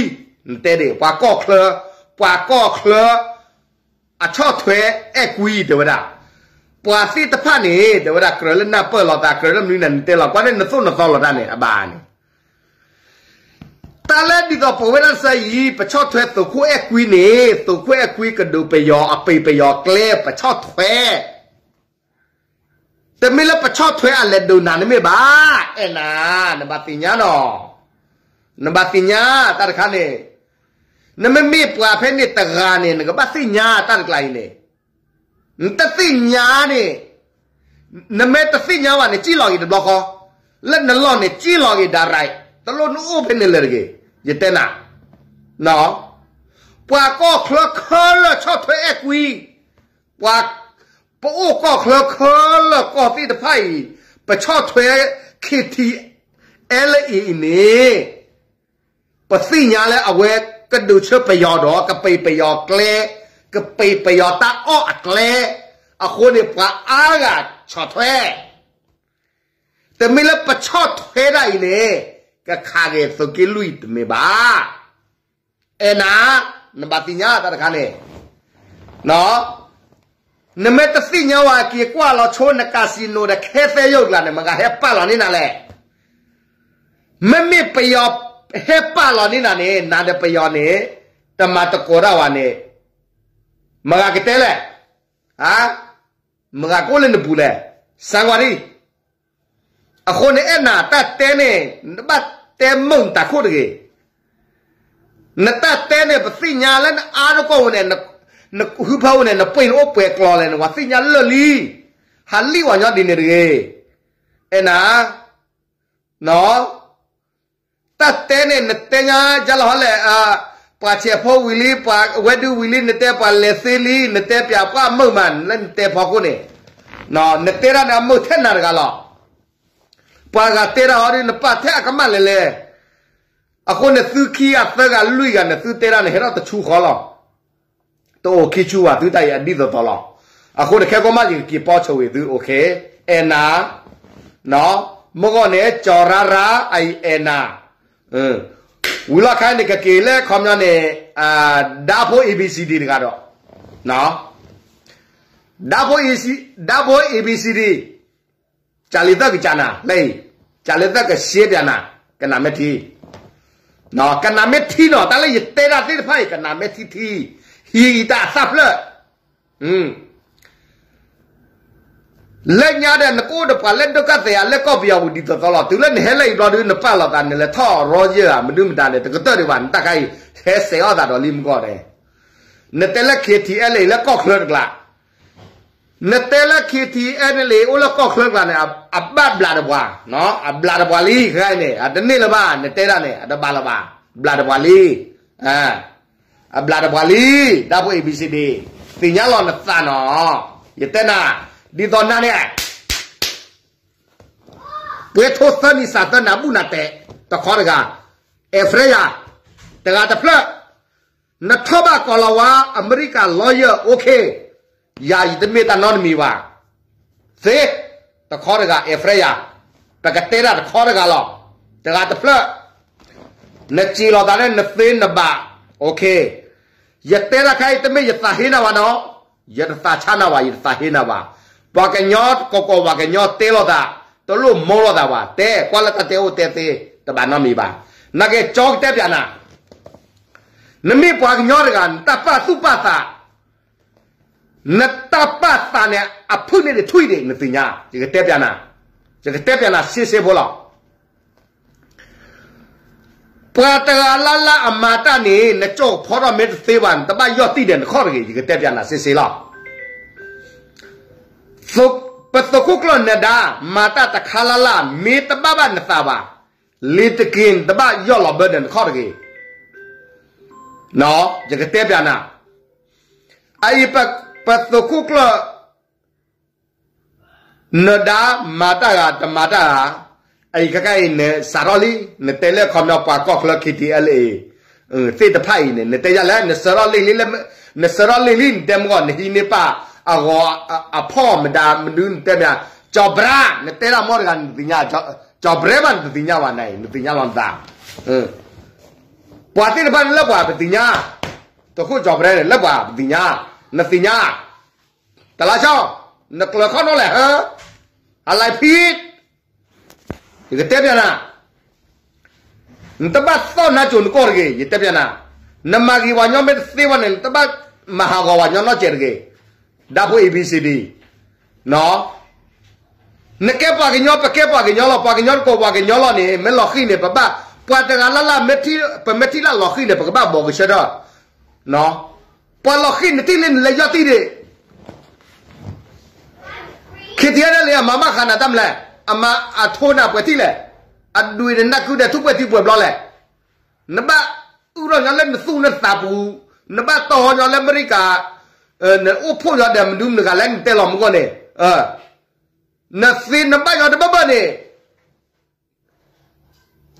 နတဲဒၣ် ပှၤကီၢ်ချၢ, ပှၤကီၢ်ချၢ အဆီၣ်ထွဲအဲၣ်ကွံ တဲဝဲဒၣ်, ပှၤသ့ၣ်တဖၣ်န့ၣ် တဲဝဲဒၣ် ကြၢးလၢနၢ်ပၢၢ်လိာ်သး ကြၢးလၢမနုၤန့ၣ် နတဲလီၤ ကွၢ်န့ၣ် နသိၣ်နသီလိာ်တၢ်န့ၣ် အဘၣ်န့ၣ်, တၢ်လၢဒ်သိးပဝဲဒၣ်စၢ်အံၤ ပဆီၣ်ထွဲသုးခိၣ်အဲၣ်ကွံန့ၣ် သုးခိၣ်အဲၣ်ကွံကဒုးပယီၤအပံၤပယီၤကျဲ ပဆီၣ်ထွဲ တမ့ၢ်လၢပဆီၣ်ထွဲအလဲၤဒုးနၤန့ၣ်မ့ၢ်ဘၣ်, အဲၣ်နၤ, နဘၣ်သ့ၣ်ညါနီၤ, နဘၣ်သ့ၣ်ညါ တၢ်တခါန့ၣ်, နမ့မ့ၢ်ပှၤဖဲန့ၣ်တဂၤန့ၣ် နကဘၣ်သ့ၣ်ညါတၢ်တကျါအံၤန့ၣ်, နတသ့ၣ်ညါန့ၣ်, နမ့ၢ်တသ့ၣ်ညါဘၣ်န့ၣ် ကံၣ်လီၤဂ့ၤတဘျီဃီ, လၢနလီၢ်န့ၣ် ကံၣ်လီၤဂ့ၤဒၣ်ရၣ်, တလိၣ်နအိၣ်ဖဲန့ၣ်လၢၤတဂ့ၤ, ယတဲနၤ ပှၤကီၢ်ချၢခဲလၢာ်ဆီၣ်ထွဲအဲၣ်ကွံ, ပှၤ, ပအိၣ်ကီၢ်ချၢခဲလၢာ်ကီၢ်သ့ၣ်တဖၣ်အံၤ, ပဆီၣ်ထွဲ KTLA အံၤန့ၣ်, ပသ့ၣ်ညါလၢအဝဲကဒုးဆၢပယီၤဒီး ကပံၤပယီၤကျဲ, ကပံၤပယီၤတၢ်အီၣ်အကျဲ, အဃိန့ၣ် ပှၤအါဂၤဆီၣ်ထွဲ တမ့ၢ်လၢပဆီၣ်ထွဲဒၣ်အံၤန့ၣ်, ကခးက့ၤသုးက့လွံၢ်တမ့ၢ်ဘၣ်, အဲၣ်နၤ, နဘၣ်သ့ၣ်ညါတၢ်တခါန့ၣ်, နမ့ၢ်တသ့ၣ်ညါဝဲက့ၤကွၢ်လီၤဆိနcasinoဒီးခဲသဲယိာ်ကျါန့ၣ် မတၤဟဲပာ်လီၤန့ၢ်နၤလဲၣ်, မ့မ့ၢ်ပယီၤဟဲပာ်လီၤန့ၢ်နၤန့ၣ် နၤဒီးပယီၤန့ၣ်, တမၤသကိးတၢ်ဝဲန့ၣ်, မတၤကတဲလဲၣ်, မတၤကအိၣ်လၢနပူၤလဲၣ်, စၢ်ကွၢ်ဒံး အဃိန့ၣ်အဲၣ်နၤတၢ်တဲန့ၣ် နဘၣ်တဲမုာ်နတၢ်ခိၣ်တဂ့ၤ, နတၢ်တဲန့ၣ် ပသ့ၣ်ညါလၢနအါတကီၢ်ဝဲန့ၣ်, နဟုဖၢဝဲန့ၣ် နပှ့ၤနအိၣ်ပှဲၤကျီၤလဲၣ် နဝဲသ့ၣ်ညါလၢာ်လံ, ဟးလံၣ်ဝဲညီဒ်န့ၣ်တဂ့ၤ, အဲၣ်နၤ တၢ်တဲန့ၣ် နတဲညါယါလီၤဟီလဲၣ်, ပှၤဆဲးဖိဝံၤလံ, ပှၤဝဲဒုးဝံၤလံ, နတဲပှၤလဲၤသ့လံ, နတဲပၠးပှၤအမုာ်မး လၢနတဲဖီခိၣ်န့ၣ်, နတဲဒၣ်န့ၣ်အမုာ်ထဲနၤတဂၤလီၤ. ပှၤဂၤတဲဒၣ်ဟီဒုး နပာ်ထဲအကမၣ်လဲၤလဲၤ, အဃိန့ၣ်သုခံဂၤသၢဂၤလွံၢ်ဂၤန့ၣ် သုတဲဒၣ်န့ၣ် ဟဲထီၣ်တဆူဃီလီၤ. တအိၣ်ခံဆူဘၣ် သုတၢ်အံၤအဒ်သိးသိးလီၤ. အဃိန့ၣ် ခဲကိးမး ယကက့ၤပီဆိဝံၤသု အိၣ်ခ့, အဲၣ်နၤ, မုၢ်ဂီၢ်န့ၣ် ကၠီၤရါရါ အအံၤအဲၣ်နၤ, ဝံၤလီၢ်ခါန့ၣ် ကက့ၤလၢခီပညီန့ၣ်, ဒၣ်ဖိ A B C D တဂၤဒီး, ဒၣ်ဖိ A B C D, ကၢ်လံၤသၢကစၢ်နၤ လၢအံၤ, ကၢ်လံၤသၢကရှဲပၠးနၤ, ကနၣ်မ့ၢ်ထံ ကနၣ်မ့ၢ်ထံနီၤ, တၢ်လၢယတဲဒၣ်သ့ၣ်တဖၣ်အံၤ ကနၣ်မ့ၢ်ထံထံ, ဟံးအံၤတၢ်အသၣ်ဖျၢၣ်, လၢညါဒီး နကအိၣ်ဒီးပှၤလၢဒုက္ခသည် လၢကီၢ်ပယီၤပူၤဒ်သိးသိးလီၤ. တုၤလၢနဟဲလၢအံၤဘျီဒုး နပာ်လီၤသး နလဲၤထီၣ်ရီယၢၢ်ဧါ မနုၤမတၤန့ၣ် တကတၢၢ်ဒံးဘၣ်, နတၢ်ခါအံၤ ဟဲစဲးအီၣ်သးဒီးလံမုၢ်ဂီၢ်န့ၣ်, နတဲလၢ K T L A လၢကီၢ်ချၢတကျါ, နတဲလၢ K T L A အိၣ်လၢကီၢ်ချၢတကျါန့ၣ် အဘၣ်ဘျးတပှၤ, အဘျးတပှၤလံ ခဲအံၤန့ၣ် အတန့ၢ်လၢၤဘၣ်, နတဲဒၣ်န့ၣ် အတဘၣ်လၢၤဘၣ်, ဘျးတပှၤလံ, အဘျးတပှၤလံ, ဒၣ်ဖိ A B C D, သ့ၣ်ညါလီၤနသးနီၤ, ယတဲနၤ, ဒ်သိးနၤန့ၣ် ပှဲၤထိသၢနံၣ်စးသၢနၤဘူၣ်နၤတဲာ်, တခီတဂၤ, အဲၣ်ဖရဲယၤ, တဂၤတဖျၢၣ်, နထီၣ်ဘၣ်ကီၤလၤဝါ အမဲရကၤ lawyer, okay, ယၤယတမ့ၢ်တၢ်နီတမံၤဘၣ်, သ့, တခီတဂၤ အဲၣ်ဖရဲယၤ, ပကတဲဒၣ်တခီတဂၤလီၤ, တဂၤတဖျၢၣ်, နစံးလီၤသးလၢနသ့နဘၣ်, okay, ယတဲတၢ်ခါအံၤ တမ့ၢ်ယသးဟ့နၤဘၣ်နီၤ, ယတသးဆါနၤဘၣ်, ယတသးဟ့နၤဘၣ်, ပှၤကညီကီၢ်ကီၢ်ပှၤကညီတဲလိာ်သး, တလိၣ်မိလိာ်သးဘၣ်, တဲကွၢ်လၢတၢ်တဲအိၣ်တဲသ့, တဘၣ်နီတမံၤဘၣ်, နာ်က့ၤကၠီကတဲပၠးနၤ, နမ့ၢ်ပှၤကညီတဂၤ နတၢ်ပာ်သူၣ်ပာ်သး, နတၢ်ပာ်သးန့ၣ် အဖုၣ်န့ၢ်ဒံးထွံၣ်ဒံး နသ့ၣ်ညါ, ယကတဲပၠးနၤ, ယကတဲပၠးနၤစ့စ့ဖိလီၤ. ပှၤတဂၤလၢ်လၢ်အမၤတၢ်န့ၣ် နကၠီၣ်ဖီထီၣ်မ့ၢ်တသ့ဘၣ် နတဘၣ်ယီၢ်တံၢ်ဒီးနခီၣ်တဂ့ၤ, ယကတဲပၠးနၤစ့စ့လီၤ. ပသုးခိၣ်ကျၢၢ်နဒါ မၤတၢ်တခါလၢ်လၢ် မ့ၢ်တဘၣ်ဘၣ်နသးဘၣ်, လ့ၤတက့ၤ နတဘၣ်ယီၢ်လီၤဘၢဒီးနခီၣ်တဂ့ၤ. ယကတဲပၠးနၤ, အအံၤ ပသုးခိၣ်ကျၢၢ် နဒါမၤတၢ်ဂၤ တမၤတၢ်ဂၤ, အအံၤခဲခါအံၤ နစးထီၣ်လံ, နတဲလၢခီပညီပှၤကီၢ်ချၢ K T L A သ့ၣ်တဖၣ်အံၤန့ၣ် နတဲယၤလဲၣ်, နစးထီၣ်လံလံ, နစးထီၣ်လံလံ နတဲမ့ၢ်ဂီၢ် နဟံးန့ၢ်ပာ်အဂီၤအဖီၣ်မဒါမနုၤ နတဲမ့ၢ်ဧါ, ကၠီၤဘြါ နတဲဒၣ်မ့ၢ်တဂၤ နသ့ၣ်ညါ, ကၠီၤဘြါဘၣ် နတသ့ၣ်ညါဘၣ်နၤအံၤ နသ့ၣ်ညါလီၤနသး, ပှၤသ့ၣ်တဖၣ်န့ၣ်လၢပှၤပသ့ၣ်ညါ, သုးခိၣ်ကၠီၤဘြါန့ၣ် လၢပှၤပသ့ၣ်ညါ, နသ့ၣ်ညါ, တလါဆီ, နကျၢၤခီၣ်နီၣ်လဲၣ်, ဟါ, အလါဖံး, ယကတဲပၠးနၤ, နတဘၣ်သီၣ်နါစိၤနကီၢ်တဂ့ၤ, ယတဲပၠးနၤ, နမၤဂ့ၤပှၤကညီမ့ၢ်တသ့ဘၣ်န့ၣ် နတဘၣ်မၤဟးဂီၤပှၤကညီနီတစဲးတဂ့ၤ, ဒၣ်ဖိ A B C D, နကဲပှၤကညီ ပကဲပှၤကညီလီၤ, ပှၤကညီတကိးပှၤကညီလီၤန့ၣ် မ့ၢ်လီၤဃံၤန့ၣ် ပဘၣ်, ပှၤတဂၤလၢ်လၢ် ပမ့ၢ်ထံၣ်လၢလီၤဃံၤန့ၣ် ပကဘၣ်ဘီးကဆၢထၢၣ်, ပှၤလီၤဃံၤနထံၣ်လၢနလဲၤယီၢ်တံၢ်ဒံး ခံထံၣ်န့ၣ်လံ အမၤဘၣ်ဃးနၤတၢ်မလဲၣ်, အမၤအထိနၤပှဲၤထံၣ်လဲၣ်, အဒွံးနနၢ်ကုဒီးထူၣ်ပှဲၤထံပှဲၤဘျီလဲၣ်, နဘၣ်အုၣ်ထီၣ်ညီလၢနသူၣ်နသးပူၤ, နဘၣ်တီၢ်ညီလၢအမဲရကၤ, နအိၣ်ဖှိၣ်ညီဒီးမနုၤမတၤဂၤလၢနတဲလီၤမူကီၢ်န့ၣ်, နသ့နဘၣ်ညီတဘၣ်ဘၣ်န့ၣ်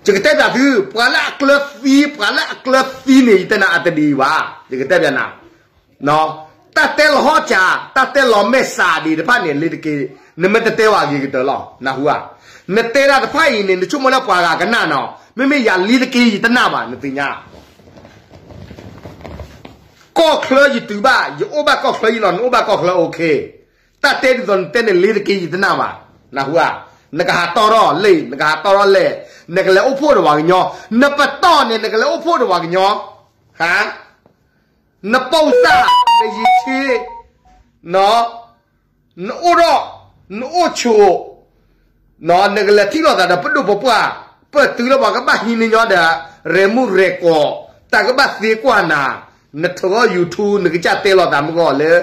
ယကတဲပၠးသု, ပှၤလၢအကျၢၤသံ, ပှၤလၢအကျၢၤသံန့ၣ် ယတဲနၤအတဒ်အံၤဘၣ်, ယကတဲပၠးနၤ, တၢ်တဲလီၤဟီၣ်စၢ်, တၢ်တဲလီၤမဲာ်ဆှးဒံးတဖၣ်န့ၣ် လ့ၤတက့ၤ, နမ့ၢ်တတဲဝဲအဂ့ၤကတၢၢ်လီၤ, နၢ်ဟူဧါ, နတဲဒၣ်တဖၣ်အံၤန့ၣ် နဆိကမိၣ်လၢပှၤဂၤကနၣ်နီၤ, မ့မ့ၢ်ယၤလ့ၤတက့ၤယတနၢ်ဘၣ် နသ့ၣ်ညါ ကီၢ်ချၢယတုၤဘၣ်, ယအိၣ်ဘၣ်ကီၢ်ချၢယလီၤ, နအိၣ်ဘၣ်ကီၢ်ချၢ okay, တၢ်တဲဒ်သိးနတဲန့ၣ် လ့ၤတက့ၤယတနၢ်ဘၣ်, နၢ်ဟူဧါ, နကဟးတီၢ်ထီၣ်လံ, နကဟးတီၢ်ထီၣ်လဲၣ်, နကလဲၤအိၣ်ဖှိၣ်ဒီးပှၤကညီ, နပတီၢ်န့ၣ် နကလဲၤအိၣ်ဖှိၣ်ဒီးပှၤကညီ, ဟါ, နပိာ်သၣ်, နယံာ်ဆ့, နအိၣ်ဒီး, နအိၣ်ဆိး နကလဲၤထံၣ်လိာ်သးဒီးပဒိၣ်ပပှၢ်, ပတုၤလၢပှၤကဘၣ်ဟံးန့ၢ်ညီဒီး ရဲၣ်မူရဲၣ်ကီၢ်, တၢ်ကဘၣ်သ့ကွၢ်နၤ, နထုးအီၤ YouTube နကစၢ်တဲလီၤသးမုၢ်ဂီၢ်လၢ,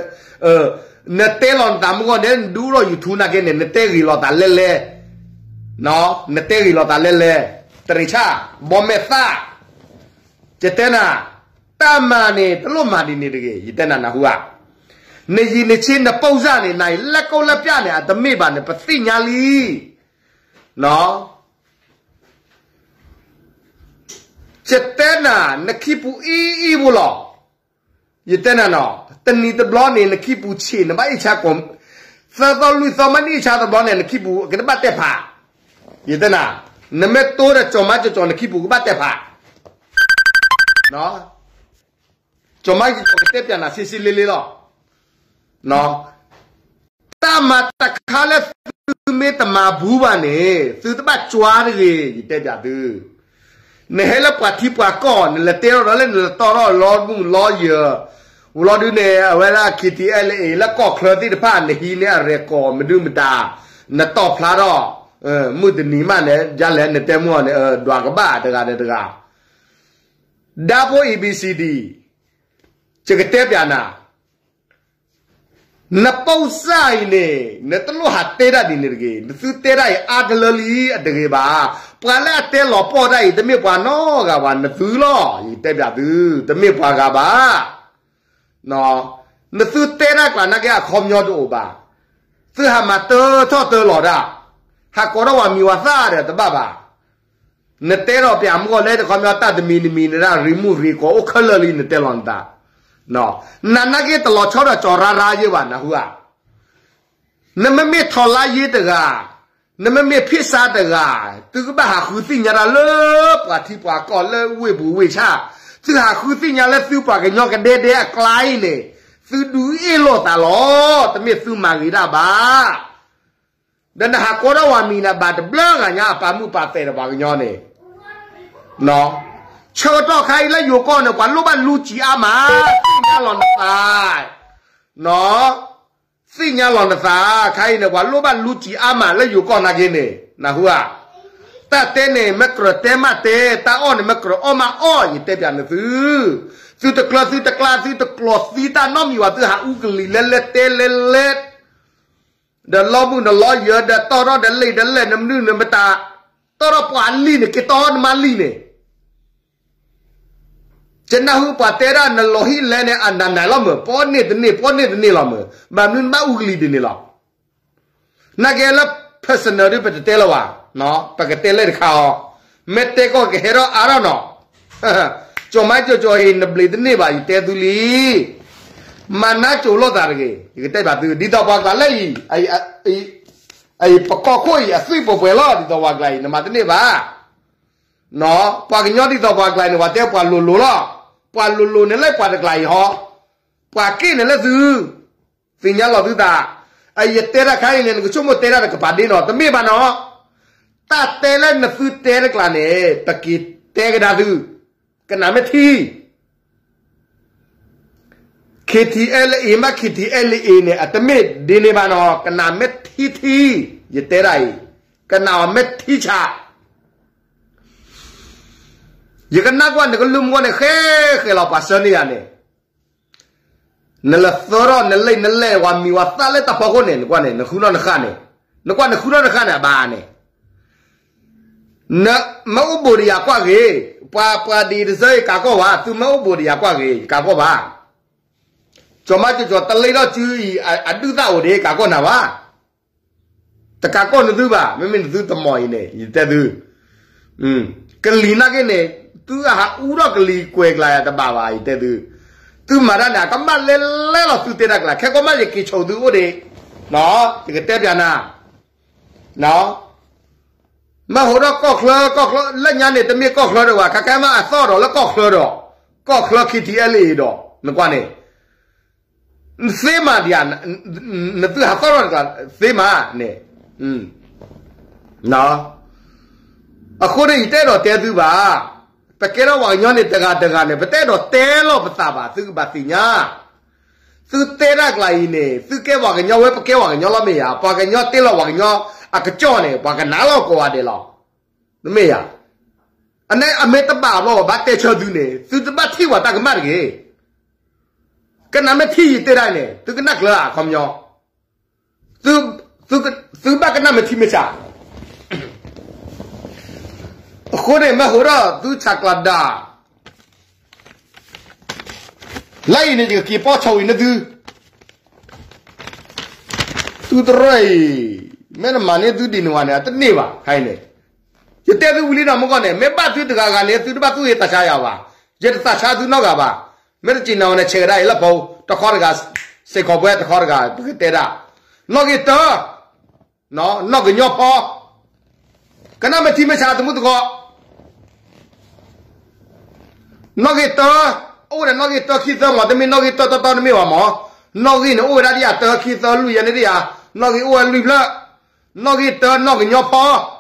နတဲလီၤနသးမုၢ်ဂီၢ်န့ၣ် နဒုးအိၣ်ဒီး YouTube နာ်က့န့ၣ် နတဲဂ့ၤလီၤသးလဲၢ်လဲၢ်, နတဲဂ့ၤလီၤသးလဲၢ်လဲၢ်, တရံးဆၣ်, ဘီမဲာ်သၣ်, ယတဲနၤ တၢ်မၤန့ၣ် တလိၣ်မၤဒ်န့ၣ်တဂ့ၤ ယတဲနၤနၢ်ဟူဧါ. နယံၤနဆ့နပိၢ်စၢ်န့ၣ် နအံၤလၢကိၣ်လၢပျၢ်န့ၣ် အတမ့ၢ်ဘၣ်န့ၣ် ပသ့ၣ်ညါလံ. ယတဲနၤ နခံပူၤအံၣ်အံၣ်ဖိလီၤ. ယတဲနၤနီၤ တနံၤတဘျီန့ၣ် နခံပူၤဆံး နဘၣ်အ့ၣ်ဆါကိး သၢသီလွံၢ်သီမ့ၢ်နအ့ၣ်ဆါတဘျီန့ၣ် နခံပူၤကတဘၣ်တဲဖး. ယတဲနၤ နမ့ၢ်တိဒီးကၠီၤမါကၠီၤကၠီၤ နခံပူၤကဘၣ်တဲဖး ကၠီၤမါကၠီၤကၠီၤကတဲပၠးနၤဆ့ဆ့လ့လ့လီၤ. တၢ်မၤတခါလၢသုမ့ၢ်တမၤဘူးဘၣ်န့ၣ် သုတဘၣ်ကွၢ်တဂ့ၤ ယတဲပၠးသု. နဟဲလၢပှၤထံပှၤကီၢ် နလဲၤတဲထီၣ်ဒီးလၢနလဲၤတီၣ်ထီၣ်လီမူၢ်လီယၢၤ, ဝံၤလီၤဒုးန့ၣ် အဝဲဒၣ် ခံထံအဲလ့ၣ် လၢကီၢ်ချၢသ့ၣ်တဖၣ် နဟံးန့ၢ်အရဲၣ်ကီၢ်မနုၤမတၤ, နတီၣ်ဖျါထီၣ် မုၢ်တနံၤမးန့ၣ် ဒ်လဲၣ်နတဲမုၢ်အီၤန့ၣ် ဒွးကဘၣ်တဂၤဒီးတဂၤ ဒၣ်ဖိ A B C D ယကတဲပၠးနၤ, နပိၢ်စၢ်အံၤန့ၣ် နတလိၣ်ဟးတဲတၢ်ဒ်န့ၣ်တဂ့ၤ. နသုတဲတၢ်အံၤအါတလၢလံ အတဂ့ၤဘၣ်. ပှၤလၢအတဲလီၤပှီၢ်တၢ်အံၤ တမ့ၢ်ပှၤနီတဂၤဘၣ်, နသုလီၤ. ယတဲပၠးသု, တမ့ၢ်ပှၤဂၤဘၣ်. နသုတဲတၢ်ကျါနာ်က့အခီပညီတအိၣ်ဘၣ်. သုဟးမၤတၢထီၣ်တၢလီၤတၢ်, ဟးကိးထီၣ်ပှၤမံၤဝဲသၣ်ဒီးတဘၣ်ဘၣ်. နတဲထီၣ်ပၠးမုၢ်ဂီၤလဲၣ်တခီပညီ တၢ်တမံၤတမံၤန့ၣ်ဒၣ် ရံမုၢ်ရံကီအိၣ်ခဲလၢာ်လံ နတဲလီၤနသး. နနာ်က့တလီၤဆီဒီးကၠီၤရါရါယဲဘၣ် နၢ်ဟူဧါ. နမ့မ့ၢ်ထီၣ်လါယ့တဂၤ, နမ့မ့ၢ်ဖ့ၣ်စါတဂၤ, သုကဘၣ်ဟးဃုသ့ၣ်ညါတၢ်လၢပှၤထံပှၤကီၢ်လၢဝ့ၢ်ပူၤဝ့ၢ်ဆၣ်, သုဟးဃုသ့ၣ်ညါလၢသုပှၤကညီကဒဲဒဲအကျါအံၤန့ၣ်, သုဒုးအ့ၣ်လိာ်သးလီၤ. တမ့ၢ်သုမၤဂ့ၤတၢ်ဘၣ်. ဒီးနဟးကိးထီၣ်ပှၤမံၤန့ၣ် ဘၣ်တဘျုးဂၤညါအပာ်မုာ်ပာ်သဲးဒီးပှၤကညီန့ၣ်, ဆၢကတီၢ်ခါအံၤလၢယိၤကီၢ်န့ၣ် ပှၤလိၣ်ဘၣ်လူစံးအါမး, သ့ၣ်ညါလီၤနသး, သ့ၣ်ညါလီၤနသး, ခါအံၤန့ၣ် ပှၤလိၣ်ဘၣ်လူစံးအါမးလၢယိၤကီၢ်နာ်က့န့ၣ် နၢ်ဟူဧါ. တၢ်တဲန့ၣ် မ့ၢ်ကြၢးတဲမးတဲ, တၢ်အီၣ်န့ၣ် မ့ၢ်ကြၢးအီၣ်မးအီၣ်, ယတဲပၠးနသု, သုတကျၢၤသုတကျါ သုတကျိးသံတၢ်နီတမံၤဘၣ်, သုဟးအူကလံၤလဲလဲတဲလဲလဲ ဒီးလီမုၢ်နလီယၢၤ ဒီးတီၢ်ထီၣ်ဒီးလံာ်ဒီးလဲၢ်နမနုၤနမတၤ, တီၢ်ထီၣ်ပှၤလံာ်န့ၣ် က့ၤတီၢ်နမါလံာ်န့ၣ်, ယနၢ်ဟူပှၤတဲဒၣ်နလီၤဟံၣ်လဲၢ်န့ၣ် အနၢ်နၢ်လီၤမၢ်, ပီန့ၢ်တန့ၢ် ပီန့ၢ်တန့ၢ်လီၤမၢ်, ဘၣ်မနုၤနဘၣ်အူကလံၤဒ်န့ၣ်လီၤ. နာ်က့လၢ personal ဒ်ပတတဲလၢၤဘၣ်, ပကတဲလဲၣ်တခါအီၤ, မ့ၢ်တဲကီၢ်ကဟဲထီၣ်အါထီၣ်နီၤ, ကၠီၤမါကၠီၤကၠီၤအံၤ နဘျံးတန့ၢ်ဘၣ် ယတဲသုလံ မၤနါကိၤလိာ်သးတဂ့ၤ, ယကတဲဘၣ်သု ဒ်သိးပှၤကျါလၢအံၤ, အံၤပကီၢ်ခိၣ်အံၤ အသွံၣ်ပှဲၤပှဲၤလီၤ, ဒ်သိးပှၤကျါအံၤ နမၤတန့ၢ်ဘၣ်. ပှၤကညီဒ်သိးပှၤကျါအံၤန့ၣ် ပှၤတဲပှၤလိၤလိၤလီၤ, ပှၤလိၤလိၤန့ၣ်လၢပှၤတကျါအံၤဟီ, ပှၤက့ၣ်န့ၣ်လၢသု, သ့ၣ်ညါလီၤသုသး, အယတဲတၢ်ခါအံၤန့ၣ် နကဆိကမိၣ်တဲတၢ်တကပၤဒ့နီၤ, တမ့ၢ်ဘၣ်နီၤ, တၢ်တဲလၢနသုတဲတကျါန့ၣ် ပက့ၤတဲကဒါသု, ကနၣ်မ့ၢ်ထံ KTLA မ့ၢ် KTLA န့ၣ် အတမ့ၢ်ဒ်န့ၣ်ဘၣ်နီၤ, ကနၣ်မ့ၢ်ထံထံ, ယတဲဒၣ်အံၤ, ကနၣ်အီၤမ့ၢ်ထံဆး, ယကနၣ်ကွၢ်နကလုၢ်မုၢ်ဂီၢ်န့ၣ် ဃဲဃဲလီၤပှၤဆှၢန့ၢ်ယၤန့ၣ်, နလဲၤသၢထီၣ်နလံာ်နလဲၢ် ပှၤမံၤပှၤသၣ်လၢတၢ်ဖီခိၣ်န့ၣ် နကွၢ်န့ၣ် နဃုထီၣ်နဃၣ်န့ၣ်, နကွၢ်နဃုထီၣ်နဃၣ်န့ၣ် အဘၣ်န့ၣ် မ့ၢ်အိၣ်ဘူးဒီးယၤကွၢ်ဂ့ၤ, ပှၤ ပှၤဒ်တစၢအံၤကးကီၢ်ဘၣ်, သုမ့ၢ်အိၣ်ဘူးဒီးယၤကွၢ်ဂ့ၤ ယကးကီၢ်ဘၣ်. ကၠီၤမါကၠီၤကၠီၤ တလ့ထီၣ်စုအံၤ အဒုၣ်သၣ်အိၣ်ဒ့ ကးကီၢ်နၤဘၣ်. တကးကီၢ်နသုဘၣ်, မ့မ့ၢ်နသုတမီၤအံၤန့ၣ် ယတဲသု ကလံၤနာ်က့န့ၣ် သုအဟးအူထီၣ်ကလံၤကွဲၤကျါတဘၣ်ဘၣ် ယတဲသု, သုမၤတၢ်န့ၣ် အကမၣ်လဲလဲလီၤသုတဲတၢ်ကျါ, ခဲကိးမးယက့ၤဆိးသုအိၣ်ဒ့, ယကတဲပျးနၤ, မ့ၢ်ဟိးထီၣ်ကီၢ်ချၢ ကီၢ်ချၢ လၢညါန့ၣ် တမ့ၢ်ကီၢ်ချၢဒီးဘၣ်, ခဲကဲမးအသီၣ်ဒီးလၢကီၢ်ချၢဒီး, ကီၢ်ချၢ ခံထံအဲလ့ၣ်ဒီး နကွၢ်န့ၣ် သ့မးဒံးဧါ, နသုဟးသီၣ်ထီၣ်တကျါ သ့မးန့ၣ်, အဃိန့ၣ် ယတအဲၣ်ဒိးတဲသုဘၣ်, ပကဲထီၣ်ပှၤကညီန့ၣ် တဂၤတဂၤန့ၣ် ပတအဲၣ်ဒိးတဲလီၤပသးဘၣ်, သုကဘၣ်သ့ၣ်ညါ, သုတဲတၢ်ကျါအံၤန့ၣ် သုကဲပှၤကညီဝဲ ပကဲပှၤကညီလီၤမ့ၢ်ဧါ, ပှၤကညီတ့လီၤပှၤကညီအကစီၣ်န့ၣ် ပှၤကနၣ်လီၤကိးဂၤဒဲးလီၤ, နမ့ၢ်ဧါ, အန့ၣ်အမ့ၢ်တဘၣ်ဘျီ ဘၣ်တဲဆၢသုန့ၣ် သုတဘၣ်ထံၣ်ပှၤတၢ်ကမၣ်တဂ့ၤ ကနၣ်မ့ၢ်ထံယတဲဒၣ်န့ၣ် သုကနၣ်ကျၢၤအခီပညီ, သုဘၣ်ကနၣ်မ့ၢ်ထံမ့ၢ်ဆး, အဃိန့ၣ် မ့ၢ်ဟိးထီၣ်သုဆးကျးဒၣ်, လၢအံၤန့ၣ် ယကက့ၤပီၣ်ဆီဝံၤန့ၢ်သု, သုတရၢအံၤ, မ့ၢ်နမၤန့ၢ်သုဒ်န့ၣ်ဝဲန့ၣ် အတန့ၢ်ဘၣ် ခဲအံၤန့ၣ်, ယတဲသုဝံၤလံနီၤ မုၢ်ကီၢ်န့ၣ် မ့ၢ်ဘၣ်သုတဂၤဂၤန့ၣ် သုတဘၣ်သူၣ်ဂ့ၤသးဆါယၤဘၣ်, ယတသးဆါသုနီတဂၤဘၣ်, မ့ၢ်တစံးနီၤဝဲန့ၣ် ဆဲးကဒါအံၤလၢပူၤ တခီတဂၤ, စ့ၢ်ကီးပဝဲတခီတဂၤ ပကတဲဒၣ်, နီၣ်ဂံၢ်တၢ နီၢ်ကညီဖီ, ကနၣ်မ့ၢ်ထံမ့ၢ်ဆါသမုၢ်သကိး, နီၣ်ဂံၢ်တၢ, အိၣ်ဝဲဒၣ်နီၣ်ဂံၢ်တၢခံသၢမး တမ့ၢ်နီၣ်ဂံၢ်တၢတီတီတမ့ၢ်ဘၣ်မး, နီၣ်ဂံၢ်န့ၣ်အိၣ်ဝဲဒၣ်ဒ်ယၤတၢခံသၢလွံၢ်ယဲန့ၣ်ဒ်ယၤ, နီၣ်ဂံၢ်အိၣ်ဝဲလွံၢ်ဖျၢၣ်, နီၣ်ဂံၢ်တၢနီၢ်ကညီဖီ,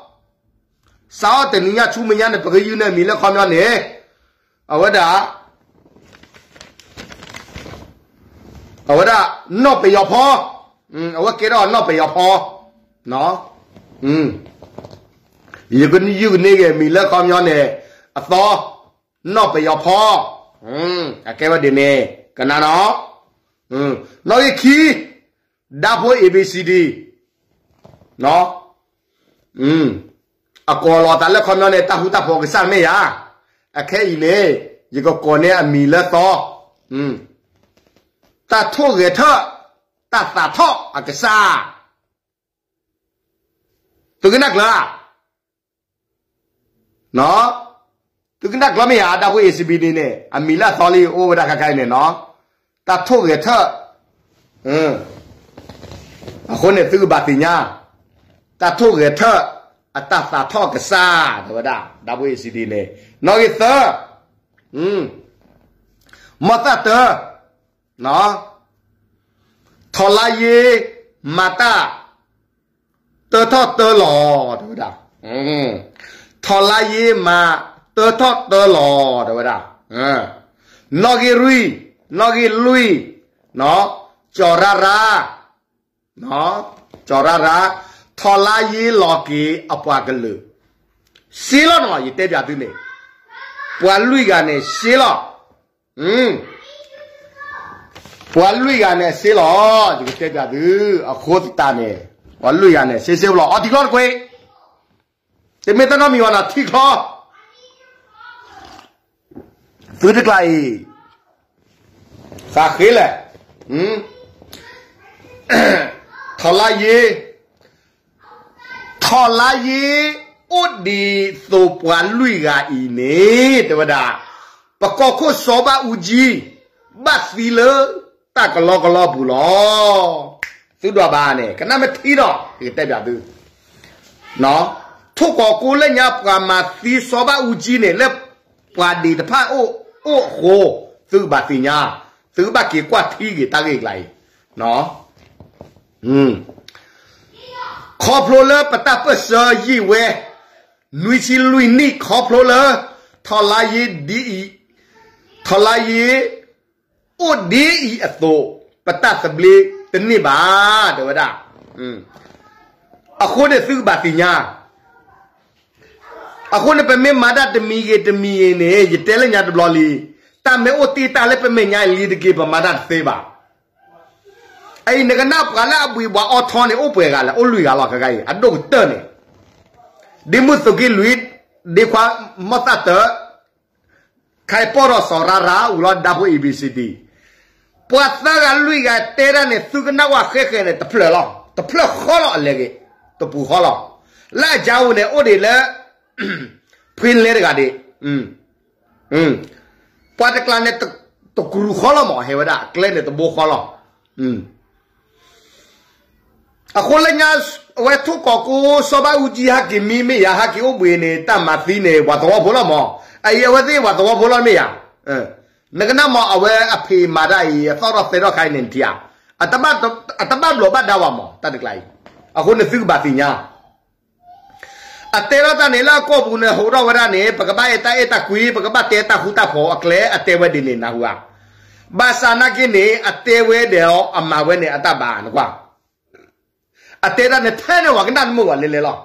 စးထီၣ်တနံၤညါဆူမဲာ်ညါန့ၣ် ပကယုၢ်န့ၢ်အမံၤလၢခီပညီန့ၣ်, အဝဲဒၣ် အဝဲဒၣ် နီၢ်ပယီၤဖီ, အဝဲကဲထီၣ်နီၢ်ပယီၤဖီ, ယကယုၢ်ကန့ၢ်က့ၤမံၤလၢခီပညီန့ၣ် အသီ, နီၢ်ပယီၤဖီ, အကဲဝဲဒ်န့ၣ် ကနၣ်နီၤ, နီၣ်ဂံၢ်ခံ, ဒါဖိ A B C D, အကိးလီၤသးလၢခီပညီန့ၣ် တၢ်ဃူတၢ်ဖိးအကစၢ်မ့ၢ်ဧါ, အခဲအံၤန့ၣ် ယကကိးန့ၢ်အမံၤလၢသီ, တၢ်ထိၣ်ဂဲၤထၢၣ်, တၢ်သးထီၣ်အကစၢ်, သုကနၣ်ကျၢၤဧါ, သုကနၣ်ကျၢၤမ့ၢ်ဧါ, ဒါဖိ A C B D န့ၣ် အမံၤလၢအသီလံ အိၣ်ဝဲဒၣ်ခဲခါအံၤန့ၣ်နီၤ, တၢ်ထိၣ်ဂဲၤထၢၣ်, အဃိန့ၣ်သုကဘၣ်သ့ၣ်ညါ, တၢ်ထိၣ်ဂဲၤထၢၣ်, အတၢ်သးထီၣ်ကစၢ် တဲဝဲဒၣ် ဒါဖိ A C D န့ၣ်, နီၣ်ဂံၢ်သၢ, မီၢ်သၣ်တၢ, ထီၣ်လါယ့ မၤတၢ် တၢထီၣ်တၢလီၤ တဲဝဲဒၣ်, ထီၣ်လါယ့မၤ တၢထီၣ်တၢလီၤ တဲဝဲဒၣ်, နီၣ်ဂံၢ်လွံၢ်, နီၣ်ဂံၢ်လွံၢ်, ကၠီၤရၣ်ရၣ်, ကၠီၤရၣ်ရၣ်, ထီၣ်လါယ့လီၤက့ၤအပှၤကလုာ်, စ့လီၤနီၤ ယတဲပၠးသုန့ၣ်, ပှၤလွံၢ်ဂၤန့ၣ်စ့လီၤ ပှၤလွံၢ်ဂၤန့ၣ်အစ့လီၤ, ယကတဲပၠးသု, အဃိသတးန့ၣ်, ပှၤလွံၢ်ဂၤန့ၣ် စ့စ့လီၤ, အီထံချီတကွ့ၢ်, တမ့ၢ်တၢ်နီတမံၤဘၣ်နီၤ ထံချီ, သုတကျါအံၤ, သးဃ့လဲၣ်, ထီၣ်လါယ့ ထီၣ်လါယ့ အိၣ်ဒံးသိးပှၤလွံၢ်ဂၤအံၤန့ၣ် တဲဝဲဒၣ်, ပကီၢ်ခိၣ်စီၤဘၣ်အူကၠံ ဘၣ်သံလၢတၢ်ကလီကလီပူၤလီၤ. သုဒွးဘၣ်န့ၣ် ကနၣ်မ့ၢ်ထံဒီး ယကတဲပၠးသု, ထိၣ်ကီးကိလၢညါပှၤမၤသံစီၤဘၣ်အူကၠံန့ၣ် လၢပှၤဒ့ၣ်တဖၣ်အိၣ်အဃိ, သုကဘၣ်သ့ၣ်ညါ, သုကဘၣ်က့ၤကွၢ်ထံဂ့ၤတၢ်ဂ့ၢ်ကျါအံၤ ခီဖျိလၢပတၢ်ပၢၢ်ဆၢယံာ်ဝဲ နွံဆံလွံၢ်နံၣ် ခီဖျိလၢ ထီၣ်လါယ့ဒ်အံၤ, ထီၣ်လါယ့ အိၣ်ဒ်အံၤအသိး ပတၢ်သဘျ့တန့ၢ်ဘၣ် တဲဝဲဒၣ်. အဃိန့ၣ်သုကဘၣ်သ့ၣ်ညါ, အဃိန့ၣ် ပမ့ၢ်မၤတၢ်တမံၤဂ့ၤတမံၤဂ့ၤန့ၣ် ယတဲလၢညါတဘျီလံ, တၢ်မ့ၢ်အိၣ်တ့ၢ်တၢ်လၢပမဲာ်ညါလံတက့ၢ် ပမၤတၢ်တသ့ဘၣ်. အအံၤနကနၣ်ပှၤလၢအဘှံးဘှီးအီထီန့ၣ် အိၣ်ပှဲၤဂၤလဲၣ်, အိၣ်လွံၢ်ဂၤလီၤ ခဲခါအံၤ အဒိၣ်ကတၢၢ်န့ၣ်, ဒ့မုၢ်သုးက့လွံၢ်, ဒ့ခွါမီၢ်သၣ်တၢး, ခဲအံၤပီၢ်ထီၣ်စီၤရါရါဝံၤလီၤ ဒါဖိ A B C D, ပှၤသၢဂၤလွံၢ်ဂၤတဲတၢ်န့ၣ် သုကနၣ်ဝဲဃဲဃဲန့ၣ် တဖျၢၣ်လီၤ, တဖျၢၣ်ဃီလီၤ အလဲၤက့ၤ တပူၤဃီလီၤ. လၢအကၠါဧိၤန့ၣ် အိၣ်ဒံးလၢ ဖှ့လဲတဂၤဒံး, ပှၤတကျါန့ၣ် တကြူၤဃီလီၤမး ဟဲဝဲဒၣ် အကျဲန့ၣ်တဘိဃီလီၤ. အဃိလၢညါ အဝဲထိၣ်ကီးကိစီၤဘၣ်အူကၠံဟဲက့ၤမံမ့ၢ်ယၤ ဟဲက့ၤအိၣ်ဘှံးန့ၣ် တၢ်မၤသံန့ၣ် ပှၤသဝီဖိလီၤမး, အအံၤအဝဲသ့ၣ်ပှၤသဝီဖိလီၤမ့ၢ်ယၤ, နကနၣ်မး အဝဲအဖံးမၤတၢ်အံၤ အသီၣ်ထီၣ်သဲထီၣ်ခါအံၤန့ၣ်ထံဧါ, အတဘၣ်ဘျီးဘၣ်ဒါဝဲမး တၢ်တကျါအံၤ, အဃိန့ၣ်သုကဘၣ်သ့ၣ်ညါ အတဲထီၣ်တၢ်န့ၣ်လၢအကိာ်ပူၤန့ၣ် ဟိးထီၣ်ဝဲဒၣ်န့ၣ် ပကဘၣ်အဲၣ်တၢ်အဲၣ်တၢ်ကွံ ပကဘၣ်တဲတၢ်ဃူတၢ်ဖိးအကျဲ အတဲဝဲဒ်န့ၣ်နၢ်ဟူဧါ. ဘၣ်ဆၣ်နာ်က့န့ၣ် အတဲဝဲဒီးအမၤဝဲန့ၣ်အတၢ်ဘၣ်နကွၢ်, အတဲတၢ်န့ၣ်ထဲန့ၣ်ဝဲကနၣ်တမုာ်ဝဲလဲၤလဲၤလီၤ.